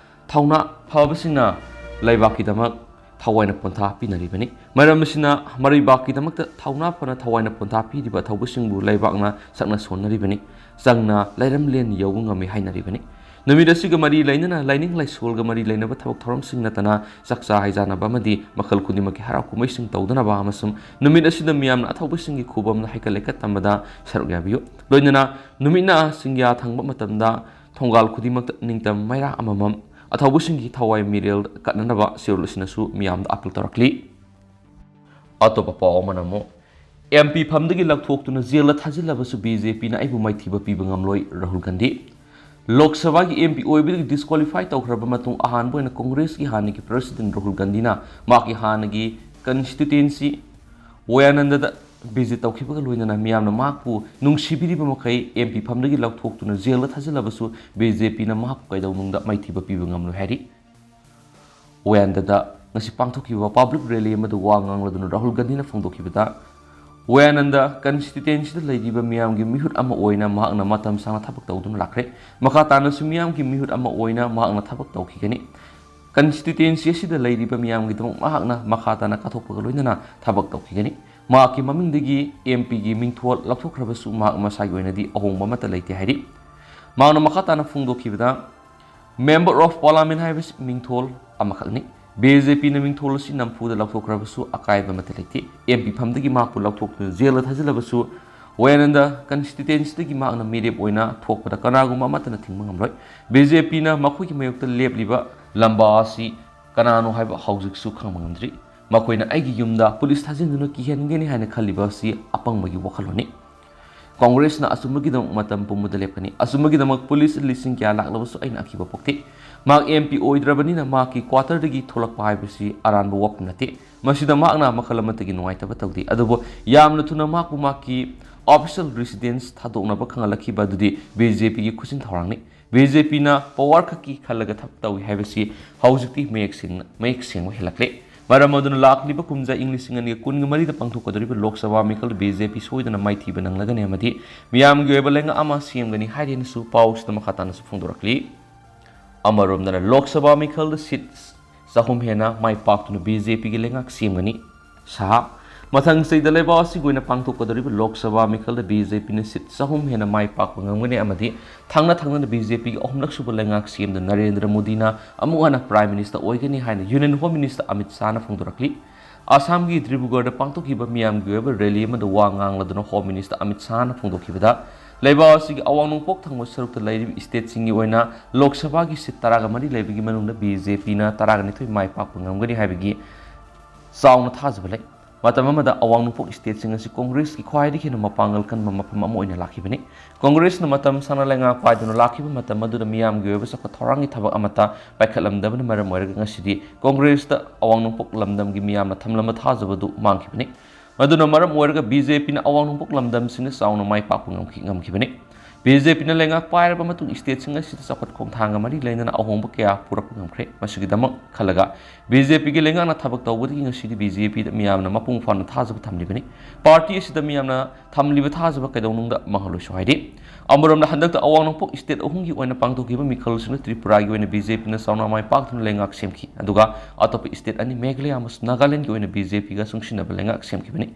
ꯊꯧꯅꯥ ꯐꯕꯁꯤꯡꯅ ꯂꯩꯕꯥꯛꯀꯤꯗꯃꯛ ꯊꯋꯥꯏꯅ ꯄꯣꯟꯊꯥ ꯄꯤꯅꯔꯤꯕꯅꯤ꯫ ꯃꯔꯝ ꯑꯁꯤꯅ ꯃꯔꯩꯕꯥꯛꯀꯤꯗꯃꯛꯇ ꯊꯧꯅꯥ ꯐꯅ ꯊꯋꯥꯏꯅ ꯄꯣꯟꯊꯥ ꯄꯤꯔꯤꯕ ꯊꯧꯕꯁꯤꯡꯕꯨ ꯂꯩꯕꯥꯛꯅ ꯁꯛꯅ ꯁꯣꯟꯅꯔꯤꯕꯅꯤ꯫ ꯆꯪꯅ ꯂꯩꯔꯝꯂꯦꯟ ꯌꯧꯕ ꯉꯝꯃꯤ ꯍꯥꯏꯅꯔꯤꯕꯅꯤ꯫ ꯅꯨꯃꯤꯠ ꯑꯁꯤꯒ ꯃꯔꯤ ꯂꯩꯅꯅ ꯂꯥꯏꯅꯤꯡ ꯂꯥꯏꯁꯣꯜꯒ ꯃꯔꯤ ꯂꯩꯅꯕ ꯊꯕꯛ ꯊꯧꯔꯝꯁꯤꯡ ꯅꯠꯇꯅ ꯆꯥꯛꯆꯥ ꯍꯩꯖꯥꯟꯅꯕ ꯑꯃꯗꯤ ꯃꯈꯜ ꯈꯨꯗꯤꯡꯃꯛꯀꯤ ꯍꯔꯥꯎ ꯀꯨꯝꯍꯩꯁꯤꯡ ꯇꯧꯗꯅꯕ ꯑꯃꯁꯨꯡ ꯅꯨꯃꯤꯠ ꯑꯁꯤꯗ ꯃꯤꯌꯥꯝꯅ ꯑꯊꯧꯕꯁꯤꯡꯒꯤ ꯈꯨꯕꯝꯗ ꯍꯩꯀꯠ ꯂꯩꯀꯠ ꯇꯝꯕꯗ ꯁꯔꯨꯛ ꯌꯥꯕꯤꯌꯨ꯫ ꯂꯣꯏꯅꯅ ꯅꯨꯃꯤꯠꯅ ꯆꯤꯡꯌꯥ ꯊꯪꯕ ꯃꯇꯝꯗ ꯊꯣꯡꯒꯥꯜ ꯈꯨꯗꯤꯡꯃꯛꯇ ꯅꯤꯡꯇꯝ ꯃꯩꯔꯥ ꯑꯃꯃꯝ ꯑꯊꯧꯕꯁꯤꯡꯒꯤ ꯊꯋꯥꯏ ꯃꯤꯔꯦꯜ ꯀꯠꯅꯅꯕ ꯁꯤꯔꯨꯜ ꯑꯁꯤꯅꯁꯨ ꯃꯤꯌꯥꯝꯗ ꯑꯥꯄꯤꯜ ꯇꯧꯔꯛꯂꯤ꯫ ꯑꯇꯣꯞꯄ ꯄꯥꯎ ꯑꯃꯅ ꯑꯃꯨꯛ, ꯑꯦꯝ ꯄꯤ ꯐꯝꯗꯒꯤ ꯂꯧꯊꯣꯛꯇꯨꯅ ꯖꯦꯜꯗ ꯊꯥꯖꯤꯜꯂꯕꯁꯨ ꯕꯤ ꯖꯦ ꯄꯤꯅ ꯑꯩꯕꯨ ꯃꯥꯏꯊꯤꯕ ꯄꯤꯕ ꯉꯝꯂꯣꯏ, ꯔꯥꯍꯨꯜ ꯒꯥꯟꯙꯤ꯫ ꯂꯣꯛ ꯁꯚꯥꯒꯤ ꯑꯦꯝ ꯄꯤ ꯑꯣꯏꯕꯗꯒꯤ ꯗꯤꯁꯀ꯭ꯋꯥꯂꯤꯐꯥꯏ ꯇꯧꯈ꯭ꯔꯕ ꯃꯇꯨꯡ ꯑꯍꯥꯟꯕ ꯑꯣꯏꯅ ꯀꯣꯡꯒ꯭ꯔꯦꯁꯀꯤ ꯍꯥꯟꯅꯒꯤ ꯄ꯭ꯔꯁꯤꯗꯦꯟꯠ ꯔꯥꯍꯨꯜ ꯒꯥꯟꯙꯤꯅ ꯃꯍꯥꯛꯀꯤ ꯍꯥꯟꯅꯒꯤ ꯀꯟꯁꯇꯤꯇ꯭ꯌꯨꯌꯦꯟꯁꯤ ꯋꯥꯌꯥꯅꯟꯗꯗ ꯚꯤꯖꯤꯠ ꯇꯧꯈꯤꯕꯒ ꯂꯣꯏꯅꯅ ꯃꯤꯌꯥꯝꯅ ꯃꯍꯥꯛꯄꯨ ꯅꯨꯡꯁꯤꯕꯤꯔꯤꯕ ꯃꯈꯩ ꯑꯦꯝ ꯄꯤ ꯐꯝꯗꯒꯤ ꯂꯧꯊꯣꯛꯇꯨꯅ ꯖꯦꯜꯗ ꯊꯥꯖꯤꯜꯂꯕꯁꯨ ꯕꯤ ꯖꯦ ꯄꯤꯅ ꯃꯍꯥꯛꯄꯨ ꯀꯩꯗꯧꯅꯨꯡꯗ ꯃꯥꯏꯊꯤꯕ ꯄꯤꯕ ꯉꯝꯂꯣꯏ ꯍꯥꯏꯔꯤ꯫ ꯋꯥꯌꯥꯅꯟꯗꯗ ꯉꯁꯤ ꯄꯥꯡꯊꯣꯛꯈꯤꯕ ꯄꯕ꯭ꯂꯤꯛ ꯔꯦꯂꯤ ꯑꯃꯗ ꯋꯥ ꯉꯥꯡꯂꯗꯨꯅ ꯔꯥꯍꯨꯜ ꯒꯥꯟꯙꯤꯅ ꯐꯣꯡꯗꯣꯛꯈꯤꯕꯗ, ꯋꯥꯌꯥꯅꯟꯗ ꯀꯟꯁꯇꯤꯇ꯭ꯌꯨꯌꯦꯟꯁꯤꯗ ꯂꯩꯔꯤꯕ ꯃꯤꯌꯥꯝꯒꯤ ꯃꯤꯍꯨꯠ ꯑꯃ ꯑꯣꯏꯅ ꯃꯍꯥꯛꯅ ꯃꯇꯝ ꯁꯥꯡꯅ ꯊꯕꯛ ꯇꯧꯗꯨꯅ ꯂꯥꯛꯈ꯭ꯔꯦ꯫ ꯃꯈꯥ ꯇꯥꯅꯁꯨ ꯃꯤꯌꯥꯝꯒꯤ ꯃꯤꯍꯨꯠ ꯑꯃ ꯑꯣꯏꯅ ꯃꯍꯥꯛꯅ ꯊꯕꯛ ꯇꯧꯈꯤꯒꯅꯤ꯫ ꯀꯟꯁꯇꯤꯇ꯭ꯌꯨꯌꯦꯟꯁꯤ ꯑꯁꯤꯗ ꯂꯩꯔꯤꯕ ꯃꯤꯌꯥꯝꯒꯤꯗꯃꯛ ꯃꯍꯥꯛꯅ ꯃꯈꯥ ꯇꯥꯅ ꯀꯠꯊꯣꯛꯄꯒ ꯂꯣꯏꯅꯅ ꯊꯕꯛ ꯇꯧꯈꯤꯒꯅꯤ꯫ ꯃꯍꯥꯛꯀꯤ ꯃꯃꯤꯡꯗꯒꯤ ꯑꯦꯝ ꯄꯤꯒꯤ ꯃꯤꯡꯊꯣꯜ ꯂꯧꯊꯣꯛꯈ꯭ꯔꯕꯁꯨ ꯃꯍꯥꯛ ꯃꯁꯥꯒꯤ ꯑꯣꯏꯅꯗꯤ ꯑꯍꯣꯡꯕ ꯑꯃꯠꯇ ꯂꯩꯇꯦ ꯍꯥꯏꯔꯤ꯫ ꯃꯍꯥꯛꯅ ꯃꯈꯥ ꯇꯥꯅ ꯐꯣꯡꯗꯣꯛꯈꯤꯕꯗ, Member of Parliament ꯍꯥꯏꯕꯁꯤ ꯃꯤꯡꯊꯣꯜ ꯑꯃꯈꯛꯅꯤ꯫ ꯕꯤ ꯖꯦ ꯄꯤꯅ ꯃꯤꯡꯊꯣꯜ ꯑꯁꯤ ꯅꯝꯐꯨꯗ ꯂꯧꯊꯣꯛꯈ꯭ꯔꯕꯁꯨ ꯑꯀꯥꯏꯕ ꯑꯃꯠꯇ ꯂꯩꯇꯦ꯫ ꯑꯦꯝ ꯄꯤ ꯐꯝꯗꯒꯤ ꯃꯍꯥꯛꯄꯨ ꯂꯧꯊꯣꯛꯇꯨꯅ ꯖꯦꯜꯗ ꯊꯥꯖꯤꯜꯂꯕꯁꯨ ꯋꯥꯌꯥꯅꯟꯗ ꯀꯟꯁꯇꯤꯇ꯭ꯌꯨꯌꯦꯟꯁꯤꯗꯒꯤ ꯃꯍꯥꯛꯅ ꯃꯤꯔꯦꯞ ꯑꯣꯏꯅ ꯊꯣꯛꯄꯗ ꯀꯅꯥꯒꯨꯝꯕ ꯑꯃꯠꯇꯅ ꯊꯤꯡꯕ ꯉꯝꯂꯣꯏ꯫ ꯕꯤ ꯖꯦ ꯄꯤꯅ ꯃꯈꯣꯏꯒꯤ ꯃꯥꯌꯣꯛꯇ ꯂꯦꯞꯂꯤꯕ ꯂꯝꯕꯥ ꯑꯁꯤ ꯀꯅꯥꯅꯣ ꯍꯥꯏꯕ ꯍꯧꯖꯤꯛꯁꯨ ꯈꯪꯕ ꯉꯝꯗ꯭ꯔꯤ꯫ ꯃꯈꯣꯏꯅ ꯑꯩꯒꯤ ꯌꯨꯝꯗ ꯄꯨꯂꯤꯁ ꯊꯥꯖꯤꯟꯗꯨꯅ ꯀꯤꯍꯟꯒꯅꯤ ꯍꯥꯏꯅ ꯈꯜꯂꯤꯕ ꯑꯁꯤ ꯑꯄꯪꯕꯒꯤ ꯋꯥꯈꯜꯂꯣꯟꯅꯤ꯫ ꯀꯣꯡꯒ꯭ꯔꯦꯁꯅ ꯑꯆꯨꯝꯕꯒꯤꯗꯃꯛ ꯃꯇꯝ ꯄꯨꯝꯕꯗ ꯂꯦꯞꯀꯅꯤ꯫ ꯑꯆꯨꯝꯕꯒꯤꯗꯃꯛ ꯄꯨꯂꯤꯁ ꯂꯤꯁꯤꯡ ꯀꯌꯥ ꯂꯥꯛꯂꯕꯁꯨ ꯑꯩꯅ ꯑꯀꯤꯕ ꯄꯣꯛꯇꯦ꯫ ꯃꯍꯥꯛ ꯑꯦꯝ ꯄꯤ ꯑꯣꯏꯗ꯭ꯔꯕꯅꯤꯅ ꯃꯍꯥꯛꯀꯤ ꯀ꯭ꯋꯥꯇꯔꯗꯒꯤ ꯊꯣꯛꯂꯛꯄ ꯍꯥꯏꯕꯁꯤ ꯑꯔꯥꯟꯕ ꯋꯥꯐꯝ ꯅꯠꯇꯦ꯫ ꯃꯁꯤꯗ ꯃꯍꯥꯛꯅ ꯃꯈꯜ ꯑꯃꯠꯇꯒꯤ ꯅꯨꯡꯉꯥꯏꯇꯕ ꯇꯧꯗꯦ꯫ ꯑꯗꯨꯕꯨ ꯌꯥꯝꯅ ꯊꯨꯅ ꯃꯍꯥꯛꯄꯨ ꯃꯍꯥꯛꯀꯤ ꯑꯣꯐꯤꯁꯤꯌꯦꯜ ꯔꯤꯁꯤꯗꯦꯟꯁ ꯊꯥꯗꯣꯛꯅꯕ ꯈꯪꯍꯜꯂꯛꯈꯤꯕ ꯑꯗꯨꯗꯤ ꯕꯤ ꯖꯦ ꯄꯤꯒꯤ ꯈꯨꯠꯁꯤꯟ ꯊꯧꯔꯥꯡꯅꯤ꯫ ꯕꯤ ꯖꯦ ꯄꯤꯅ ꯄꯋꯥꯔ ꯈꯛꯀꯤ ꯈꯜꯂꯒ ꯊꯕꯛ ꯇꯧꯏ ꯍꯥꯏꯕꯁꯤ ꯍꯧꯖꯤꯛꯇꯤ ꯃꯌꯦꯛ ꯁꯦꯡꯅ, ꯃꯌꯦꯛ ꯁꯦꯡꯕ ꯍꯦꯜꯂꯛꯂꯦ꯫ ꯃꯔꯝ ꯑꯗꯨꯅ ꯂꯥꯛꯂꯤꯕ ꯀꯨꯝꯖꯥ ꯏꯪ ꯂꯤꯁꯤꯡ ꯑꯅꯤꯒ ꯀꯨꯟꯒ ꯃꯔꯤꯗ ꯄꯥꯡꯊꯣꯛꯀꯗꯧꯔꯤꯕ ꯂꯣꯛ ꯁꯚꯥ ꯃꯤꯈꯜꯗ ꯕꯤ ꯖꯦ ꯄꯤ ꯁꯣꯏꯗꯅ ꯃꯥꯏꯊꯤꯕ ꯅꯪꯂꯒꯅꯤ ꯑꯃꯗꯤ ꯃꯤꯌꯥꯝꯒꯤ ꯑꯣꯏꯕ ꯂꯩꯉꯥꯛ ꯑꯃ ꯁꯦꯝꯒꯅꯤ ꯍꯥꯏꯔꯦꯅꯁꯨ ꯄꯥꯎꯁꯤꯗ ꯃꯈꯥ ꯇꯥꯅꯁꯨ ꯐꯣꯡꯗꯣꯔꯛꯂꯤ꯫ ꯑꯃꯔꯣꯝꯗꯅ ꯂꯣꯛ ꯁꯚꯥ ꯃꯤꯈꯜꯗ ꯁꯤꯠ ꯆꯍꯨꯝ ꯍꯦꯟꯅ ꯃꯥꯏ ꯄꯥꯛꯇꯨꯅ ꯕꯤ ꯖꯦ ꯄꯤꯒꯤ ꯂꯩꯉꯥꯛ ꯁꯦꯝꯒꯅꯤ꯫ ꯁꯍꯥ, ꯃꯊꯪ ꯆꯍꯤꯗ ꯂꯩꯕꯥꯛ ꯑꯁꯤꯒꯤ ꯑꯣꯏꯅ ꯄꯥꯡꯊꯣꯛꯀꯗꯧꯔꯤꯕ ꯂꯣꯛ ꯁꯚꯥ ꯃꯤꯈꯜꯗ ꯕꯤ ꯖꯦ ꯄꯤꯅ ꯁꯤꯠ ꯆꯍꯨꯝ ꯍꯦꯟꯅ ꯃꯥꯏ ꯄꯥꯛꯄ ꯉꯝꯒꯅꯤ ꯑꯃꯗꯤ ꯊꯪꯅ ꯊꯪꯅꯅ ꯕꯤ ꯖꯦ ꯄꯤꯒꯤ ꯑꯍꯨꯝꯂꯛ ꯁꯨꯕ ꯂꯩꯉꯥꯛ ꯁꯦꯝꯗꯨꯅ ꯅꯔꯦꯟꯗ꯭ꯔ ꯃꯣꯗꯤꯅ ꯑꯃꯨꯛ ꯍꯟꯅ ꯄ꯭ꯔꯥꯏꯝ ꯃꯤꯅꯤꯁꯇꯔ ꯑꯣꯏꯒꯅꯤ ꯍꯥꯏꯅ ꯌꯨꯅꯤꯌꯟ ꯍꯣꯝ ꯃꯤꯅꯤꯁꯇꯔ ꯑꯃꯤꯠ ꯁꯥꯍꯅ ꯐꯣꯡꯗꯣꯔꯛꯂꯤ꯫ ꯑꯁꯥꯝꯒꯤ ꯗꯤꯕ꯭ꯔꯨꯒꯔꯗ ꯄꯥꯡꯊꯣꯛꯈꯤꯕ ꯃꯤꯌꯥꯝꯒꯤ ꯑꯣꯏꯕ ꯔꯦꯂꯤ ꯑꯃꯗ ꯋꯥ ꯉꯥꯡꯂꯗꯨꯅ ꯍꯣꯝ ꯃꯤꯅꯤꯁꯇꯔ ꯑꯃꯤꯠ ꯁꯥꯍꯅ ꯐꯣꯡꯗꯣꯛꯈꯤꯕꯗ, ꯂꯩꯕꯥꯛ ꯑꯁꯤꯒꯤ ꯑꯋꯥꯡ ꯅꯣꯡꯄꯣꯛ ꯊꯪꯕ ꯁꯔꯨꯛꯇ ꯂꯩꯔꯤꯕ stateꯁꯤꯡꯒꯤ ꯑꯣꯏꯅ ꯂꯣꯛ ꯁꯚꯥꯒꯤ seat ꯇꯔꯥꯒ ꯃꯔꯤ ꯂꯩꯕꯒꯤ ꯃꯅꯨꯡꯗ BJPꯅ ꯇꯔꯥꯒ ꯅꯤꯊꯣꯏ ꯃꯥꯏ ꯄꯥꯛꯄ ꯉꯝꯒꯅꯤ ꯍꯥꯏꯕꯒꯤ ꯆꯥꯎꯅ ꯊꯥꯖꯕ ꯂꯩ꯫ ꯃꯇꯝ ꯑꯃꯗ ꯑꯋꯥꯡ ꯅꯣꯡꯄꯣꯛ stateꯁꯤꯡ ꯑꯁꯤ ꯀꯣꯡꯒ꯭ꯔꯦꯁꯀꯤ ꯈ꯭ꯋꯥꯏꯗꯒꯤ ꯍꯦꯟꯅ ꯃꯄꯥꯡꯒꯜ ꯀꯟꯕ ꯃꯐꯝ ꯑꯃ ꯑꯣꯏꯅ ꯂꯥꯛꯈꯤꯕꯅꯤ꯫ ꯀꯣꯡꯒ꯭ꯔꯦꯁꯅ ꯃꯇꯝ ꯁꯥꯡꯅ ꯂꯩꯉꯥꯛ ꯄꯥꯏꯗꯨꯅ ꯂꯥꯛꯈꯤꯕ ꯃꯇꯝ ꯑꯗꯨꯗ ꯃꯤꯌꯥꯝꯒꯤ ꯑꯣꯏꯕ ꯆꯥꯎꯈꯠ ꯊꯧꯔꯥꯡꯒꯤ ꯊꯕꯛ ꯑꯃꯠꯇ ꯄꯥꯏꯈꯠꯂꯝꯗꯕꯅ ꯃꯔꯝ ꯑꯣꯏꯔꯒ ꯉꯁꯤꯗꯤ ꯀꯣꯡꯒ꯭ꯔꯦꯁꯇ ꯑꯋꯥꯡ ꯅꯣꯡꯄꯣꯛ ꯂꯝꯗꯝꯒꯤ ꯃꯤꯌꯥꯝꯅ ꯊꯝꯂꯝꯕ ꯊꯥꯖꯕꯗꯨ ꯃꯥꯡꯈꯤꯕꯅꯤ꯫ ꯃꯗꯨꯅ ꯃꯔꯝ ꯑꯣꯏꯔꯒ BJPꯅ ꯑꯋꯥꯡ ꯅꯣꯡꯄꯣꯛ ꯂꯝꯗꯝꯁꯤꯡꯗ ꯆꯥꯎꯅ ꯃꯥꯏ ꯄꯥꯛꯄ ꯉꯝꯈꯤ-, ꯉꯝꯈꯤꯕꯅꯤ꯫ BJPꯅ ꯂꯩꯉꯥꯛ ꯄꯥꯏꯔꯕ ꯃꯇꯨꯡ stateꯁꯤꯡ ꯑꯁꯤꯗ ꯆꯥꯎꯈꯠ ꯈꯣꯡꯊꯥꯡꯒ ꯃꯔꯤ ꯂꯩꯅꯅ ꯑꯍꯣꯡꯕ ꯀꯌꯥ ꯄꯨꯔꯛꯄ ꯉꯝꯈ꯭ꯔꯦ꯫ ꯃꯁꯤꯒꯤꯗꯃꯛ ꯈꯜꯂꯒ BJPꯒꯤ ꯂꯩꯉꯥꯛꯅ ꯊꯕꯛ ꯇꯧꯕꯗꯒꯤ ꯉꯁꯤꯗꯤ BJPꯗ ꯃꯤꯌꯥꯝꯅ ꯃꯄꯨꯡ ꯐꯥꯅ ꯊꯥꯖꯕ ꯊꯝꯂꯤꯕꯅꯤ꯫ Party ꯑꯁꯤꯗ ꯃꯤꯌꯥꯝꯅ ꯊꯝꯂꯤꯕ ꯊꯥꯖꯕ ꯀꯩꯗꯧꯅꯨꯡꯗ ꯃꯥꯡꯍꯜꯂꯣꯏꯁꯨ ꯍꯥꯏꯔꯤ꯫ ꯑꯃꯔꯣꯝꯗ ꯍꯟꯗꯛꯇ ꯑꯋꯥꯡ ꯅꯣꯡꯄꯣꯛ state ꯑꯍꯨꯝꯒꯤ ꯑꯣꯏꯅ ꯄꯥꯡꯊꯣꯛꯈꯤꯕ ꯃꯤꯈꯜꯁꯤꯡꯗ ꯇ꯭ꯔꯤꯄꯨꯔꯥꯒꯤ ꯑꯣꯏꯅ BJPꯅ ꯆꯥꯎꯅ ꯃꯥꯏ ꯄꯥꯛꯇꯨꯅ ꯂꯩꯉꯥꯛ ꯁꯦꯝꯈꯤ꯫ ꯑꯗꯨꯒ ꯑꯇꯣꯞꯄ state ꯑꯅꯤ, ꯃꯦꯘꯥꯂꯌꯥ ꯑꯃꯁꯨꯡ ꯅꯥꯒꯥꯂꯦꯟꯗꯒꯤ ꯑꯣꯏꯅ BJPꯒ ꯆꯨꯡꯁꯤꯟꯅꯕ ꯂꯩꯉꯥꯛ ꯁꯦꯝꯈꯤꯕꯅꯤ꯫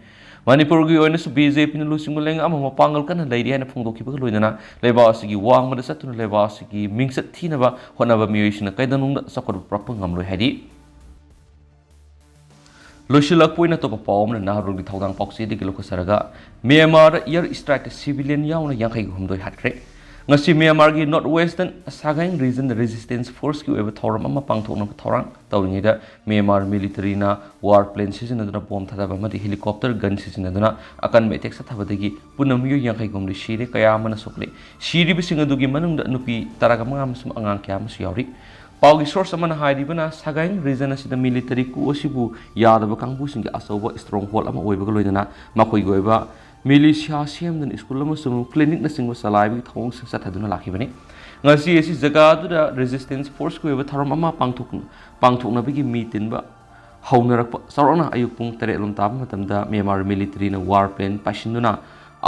ꯃꯅꯤꯄꯨꯔꯒꯤ ꯑꯣꯏꯅꯁꯨ BJPꯅ ꯂꯨꯆꯤꯡꯕ ꯂꯩꯉꯥꯛ ꯑꯃ ꯃꯄꯥꯡꯒꯜ ꯀꯟꯅ ꯂꯩꯔꯤ ꯍꯥꯏꯅ ꯐꯣꯡꯗꯣꯛꯈꯤꯕꯒ ꯂꯣꯏꯅꯅ ꯂꯩꯕꯥꯛ ꯑꯁꯤꯒꯤ ꯋꯥꯡꯃꯗ ꯆꯠꯇꯨꯅ ꯂꯩꯕꯥꯛ ꯑꯁꯤꯒꯤ ꯃꯤꯡꯆꯠ ꯊꯤꯅꯕ ꯍꯣꯠꯅꯕ ꯃꯤꯑꯣꯏꯁꯤꯡꯅ ꯀꯩꯗꯧꯅꯨꯡꯗ ꯆꯥꯎꯈꯠꯄ ꯄꯨꯔꯛꯄ ꯉꯝꯂꯣꯏ ꯍꯥꯏꯔꯤ꯫ ꯂꯣꯏꯁꯤꯜꯂꯛꯄ ꯑꯣꯏꯅ ꯑꯇꯣꯞꯄ ꯄꯥꯎ ꯑꯃꯅ ꯅꯍꯥꯔꯣꯜꯒꯤ ꯊꯧꯗꯥꯡ ꯄꯥꯎꯆꯦꯗꯒꯤ ꯂꯧꯈꯠꯆꯔꯒ, ꯃ꯭ꯌꯥꯟꯃꯥꯔꯗ air strikeꯇ civilian ꯌꯥꯎꯅ ꯌꯥꯡꯈꯩꯒ ꯍꯨꯝꯗꯣꯏ ꯍꯥꯠꯈ꯭ꯔꯦ꯫ ꯉꯁꯤ ꯃ꯭ꯌꯥꯟꯃꯥꯔꯒꯤ North Western Sagaing regionꯗ resistance forceꯀꯤ ꯑꯣꯏꯕ ꯊꯧꯔꯝ ꯑꯃ ꯄꯥꯡꯊꯣꯛꯅꯕ ꯊꯧꯔꯥꯡ ꯇꯧꯔꯤꯉꯩꯗ, ꯃ꯭ꯌꯥꯟꯃꯥꯔ militaryꯅ war plane ꯁꯤꯖꯤꯟꯅꯗꯨꯅ bomb ꯊꯥꯗꯕ ꯑꯃꯗꯤ helicopter gun ꯁꯤꯖꯤꯟꯅꯗꯨꯅ ꯑꯀꯟꯕ attack ꯆꯠꯊꯕꯗꯒꯤ ꯄꯨꯟꯅ ꯃꯤꯑꯣꯏ ꯌꯥꯡꯈꯩꯒ ꯍꯨꯝꯗꯣꯏ ꯁꯤꯔꯦ, ꯀꯌꯥ ꯑꯃꯅ ꯁꯣꯛꯂꯦ꯫ ꯁꯤꯔꯤꯕꯁꯤꯡ ꯑꯗꯨꯒꯤ ꯃꯅꯨꯡꯗ ꯅꯨꯄꯤ ꯇꯔꯥꯒ ꯃꯉꯥ ꯑꯃꯁꯨꯡ ꯑꯉꯥꯡ ꯀꯌꯥ ꯑꯃꯁꯨ ꯌꯥꯎꯔꯤ꯫ ꯄꯥꯎꯒꯤ source ꯑꯃꯅ ꯍꯥꯏꯔꯤꯕꯅ, Sagaing region ꯑꯁꯤꯗ military coup ꯑꯁꯤꯕꯨ ꯌꯥꯗꯕ ꯀꯥꯡꯕꯨꯁꯤꯡꯒꯤ ꯑꯆꯧꯕ stronghold ꯑꯃ ꯑꯣꯏꯕꯒ ꯂꯣꯏꯅꯅ ꯃꯈꯣꯏꯒꯤ ꯑꯣꯏꯕ militia ꯁꯦꯝꯗꯨꯅ school ꯑꯃꯁꯨꯡ clinicꯅꯆꯤꯡꯕ ꯆꯂꯥꯏꯕꯒꯤ ꯊꯧꯑꯣꯡꯁꯤꯡ ꯆꯠꯊꯗꯨꯅ ꯂꯥꯛꯈꯤꯕꯅꯤ꯫ ꯉꯁꯤ ꯑꯁꯤ ꯖꯒꯥ ꯑꯗꯨꯗ resistance forceꯀꯤ ꯑꯣꯏꯕ ꯊꯧꯔꯝ ꯑꯃ ꯄꯥꯡꯊꯣꯛ-, ꯄꯥꯡꯊꯣꯛꯅꯕꯒꯤ ꯃꯤ ꯇꯤꯟꯕ ꯍꯧꯅꯔꯛꯄ ꯆꯥꯎꯔꯥꯛꯅ ꯑꯌꯨꯛ ꯄꯨꯡ ꯇꯔꯦꯠ ꯂꯣꯝ ꯇꯥꯕ ꯃꯇꯝꯗ ꯃ꯭ꯌꯥꯟꯃꯥꯔ militaryꯅ war plane ꯄꯥꯏꯁꯤꯟꯗꯨꯅ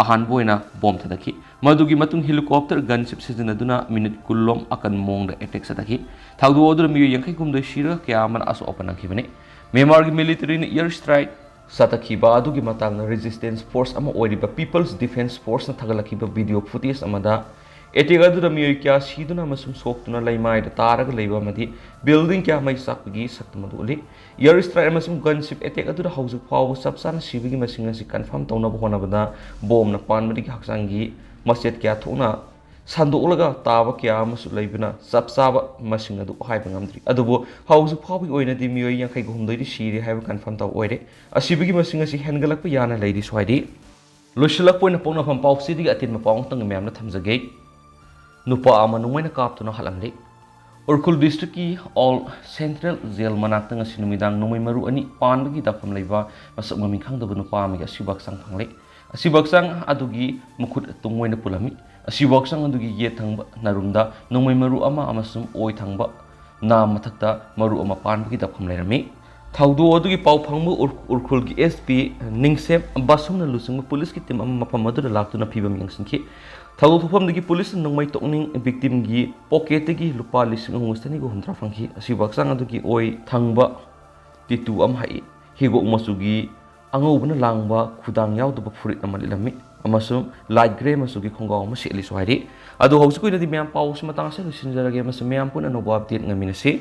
ꯑꯍꯥꯟꯕ ꯑꯣꯏꯅ bomb ꯊꯥꯗꯈꯤ꯫ ꯃꯗꯨꯒꯤ ꯃꯇꯨꯡ helicopter gunship ꯁꯤꯖꯤꯟꯅꯗꯨꯅ minute ꯀꯨꯟ ꯂꯣꯝ ꯑꯀꯟꯕ ꯃꯑꯣꯡꯗ attack ꯆꯠꯊꯈꯤ꯫ ꯊꯧꯗꯣꯛ ꯑꯗꯨꯗ ꯃꯤꯑꯣꯏ ꯌꯥꯡꯈꯩ ꯍꯨꯝꯗꯣꯏ ꯁꯤꯔꯒ ꯀꯌꯥ ꯑꯃꯅ ꯑꯁꯣꯛ ꯑꯄꯟ ꯅꯪꯈꯤꯕꯅꯤ꯫ ꯃ꯭ꯌꯥꯟꯃꯥꯔꯒꯤ militaryꯅ air strike ꯆꯠꯊꯈꯤꯕ ꯑꯗꯨꯒꯤ ꯃꯇꯥꯡꯗ resistance force ꯑꯃ ꯑꯣꯏꯔꯤꯕ People's Defence Forceꯅ ꯊꯥꯒꯠꯂꯛꯈꯤꯕ video footage ꯑꯃꯗ, attack ꯑꯗꯨꯗ ꯃꯤꯑꯣꯏ ꯀꯌꯥ ꯁꯤꯗꯨꯅ ꯑꯃꯁꯨꯡ ꯁꯣꯛꯇꯨꯅ ꯂꯩꯃꯥꯏꯗ ꯇꯥꯔꯒ ꯂꯩꯕ ꯑꯃꯗꯤ building ꯀꯌꯥ ꯃꯩ ꯆꯥꯛꯄꯒꯤ ꯁꯛꯇꯝ ꯑꯗꯨ ꯎꯠꯂꯤ꯫ Air strike ꯑꯃꯁꯨꯡ gunship attack ꯑꯗꯨꯗ ꯍꯧꯖꯤꯛ ꯐꯥꯎꯕ ꯆꯞ ꯆꯥꯅ ꯁꯤꯕꯒꯤ ꯃꯁꯤꯡ ꯑꯁꯤ confirm ꯇꯧꯅꯕ ꯍꯣꯠꯅꯕꯗ bombꯅ ꯄꯥꯟꯕꯗꯒꯤ ꯍꯛꯆꯥꯡꯒꯤ ꯃꯆꯦꯠ ꯀꯌꯥ ꯊꯣꯛꯅ ꯁꯟꯗꯣꯛꯂꯒ ꯇꯥꯕ ꯀꯌꯥ ꯑꯃꯁꯨ ꯂꯩꯕꯅ ꯆꯞ ꯆꯥꯕ ꯃꯁꯤꯡ ꯑꯗꯨ ꯍꯥꯏꯕ ꯉꯝꯗ꯭ꯔꯤ꯫ ꯑꯗꯨꯕꯨ ꯍꯧꯖꯤꯛ ꯐꯥꯎꯕꯒꯤ ꯑꯣꯏꯅꯗꯤ ꯃꯤꯑꯣꯏ ꯌꯥꯡꯈꯩꯒ ꯍꯨꯝꯗꯣꯏꯗꯤ ꯁꯤꯔꯦ ꯍꯥꯏꯕ ꯀꯟꯐꯥꯔꯝ ꯇꯧꯕ ꯑꯣꯏꯔꯦ꯫ ꯑꯁꯤꯕꯒꯤ ꯃꯁꯤꯡ ꯑꯁꯤ ꯍꯦꯟꯒꯠꯂꯛꯄ ꯌꯥꯅ ꯂꯩꯔꯤ ꯁ꯭ꯋꯥꯏꯗꯤ꯫ ꯂꯣꯏꯁꯤꯜꯂꯛꯄ ꯑꯣꯏꯅ ꯄꯣꯛꯅꯐꯝ ꯄꯥꯎꯆꯦꯗꯒꯤ ꯑꯇꯦꯟꯕ ꯄꯥꯎ ꯑꯃꯇꯪ ꯃꯌꯥꯝꯅ ꯊꯝꯖꯒꯦ꯫ ꯅꯨꯄꯥ ꯑꯃ ꯅꯣꯡꯃꯩꯅ ꯀꯥꯞꯇꯨꯅ ꯍꯥꯠꯂꯝꯂꯦ꯫ ꯎꯔꯈꯨꯜ ꯗꯤꯁꯇ꯭ꯔꯤꯛꯀꯤ ꯑꯣꯜ ꯁꯦꯟꯇ꯭ꯔꯦꯜ ꯖꯦꯜ ꯃꯅꯥꯛꯇ ꯉꯁꯤ ꯅꯨꯃꯤꯗꯥꯡ ꯅꯣꯡꯃꯩ ꯃꯔꯨ ꯑꯅꯤ ꯄꯥꯟꯕꯒꯤ ꯗꯥꯛꯐꯝ ꯂꯩꯕ ꯃꯁꯛ ꯃꯃꯤꯡ ꯈꯪꯗꯕ ꯅꯨꯄꯥ ꯑꯃꯒꯤ ꯑꯁꯤꯕ ꯍꯛꯆꯥꯡ ꯐꯪꯂꯦ꯫ ꯑꯁꯤꯕ ꯍꯛꯆꯥꯡ ꯑꯗꯨꯒꯤ ꯃꯈꯨꯠ ꯇꯨꯡ ꯑꯣꯏꯅ ꯄꯨꯜꯂꯝꯃꯤ꯫ ꯑꯁꯤꯕ ꯍꯛꯆꯥꯡ ꯑꯗꯨꯒꯤ ꯌꯦꯠ ꯊꯪꯕ ꯅꯔꯨꯝꯗ ꯅꯣꯡꯃꯩ ꯃꯔꯨ ꯑꯃ ꯑꯃꯁꯨꯡ ꯑꯣꯏ ꯊꯪꯕ ꯅꯥ ꯃꯊꯛꯇ ꯃꯔꯨ ꯑꯃ ꯄꯥꯟꯕꯒꯤ ꯗꯥꯛꯐꯝ ꯂꯩꯔꯝꯃꯤ꯫ ꯊꯧꯗꯣꯛ ꯑꯗꯨꯒꯤ ꯄꯥꯎ ꯐꯪꯕ ꯎꯔ-, ꯎꯔꯈꯨꯜꯒꯤ ꯑꯦꯁ ꯄꯤ ꯅꯤꯡꯁꯦꯝ ꯕꯥꯁꯨꯝꯅ ꯂꯨꯆꯤꯡꯕ ꯄꯨꯂꯤꯁꯀꯤ ꯇꯤꯝ ꯑꯃ ꯃꯐꯝ ꯑꯗꯨꯗ ꯂꯥꯛꯇꯨꯅ ꯐꯤꯕꯝ ꯌꯦꯡꯁꯤꯟꯈꯤ꯫ ꯊꯧꯗꯣꯛ ꯊꯣꯛꯐꯝꯗꯒꯤ ꯄꯨꯂꯤꯁꯅ ꯅꯣꯡꯃꯩ ꯇꯣꯛꯅꯤꯡ ꯚꯤꯛꯇꯤꯝꯒꯤ ꯄꯣꯀꯦꯠꯇꯒꯤ ꯂꯨꯄꯥ ꯂꯤꯁꯤꯡ ꯑꯍꯨꯝꯒ ꯆꯅꯤꯒ ꯍꯨꯝꯗ꯭ꯔꯥ ꯐꯪꯈꯤ꯫ ꯑꯁꯤꯕ ꯍꯛꯆꯥꯡ ꯑꯗꯨꯒꯤ ꯑꯣꯏ ꯊꯪꯕ ꯇꯤꯇꯨ ꯑꯃ ꯍꯛꯏ꯫ ꯍꯤꯒꯣꯛ ꯃꯆꯨꯒꯤ ꯑꯉꯧꯕꯅ ꯂꯥꯡꯕ ꯈꯨꯗꯥꯡ ꯌꯥꯎꯗꯕ ꯐꯨꯔꯤꯠ ꯑꯃ ꯂꯤꯠꯂꯝꯃꯤ ꯑꯃꯁꯨꯡ ꯂꯥꯏꯠ ꯒ꯭ꯔꯦ ꯃꯆꯨꯒꯤ ꯈꯣꯡꯒ꯭ꯔꯥꯎ ꯑꯃ ꯁꯦꯠꯂꯤꯁꯨ ꯍꯥꯏꯔꯤ꯫ ꯑꯗꯣ ꯍꯧꯖꯤꯛꯀꯤ ꯑꯣꯏꯅꯗꯤ ꯃꯌꯥꯝ ꯄꯥꯎ ꯑꯁꯤ ꯃꯇꯥꯡ ꯑꯁꯤꯗ ꯂꯣꯏꯁꯤꯟꯖꯔꯒꯦ ꯑꯃꯁꯨꯡ ꯃꯌꯥꯝ ꯄꯨꯟꯅ ꯑꯅꯧꯕ ꯑꯞꯗꯦꯠ ꯉꯥꯏꯃꯤꯟꯅꯁꯤ꯫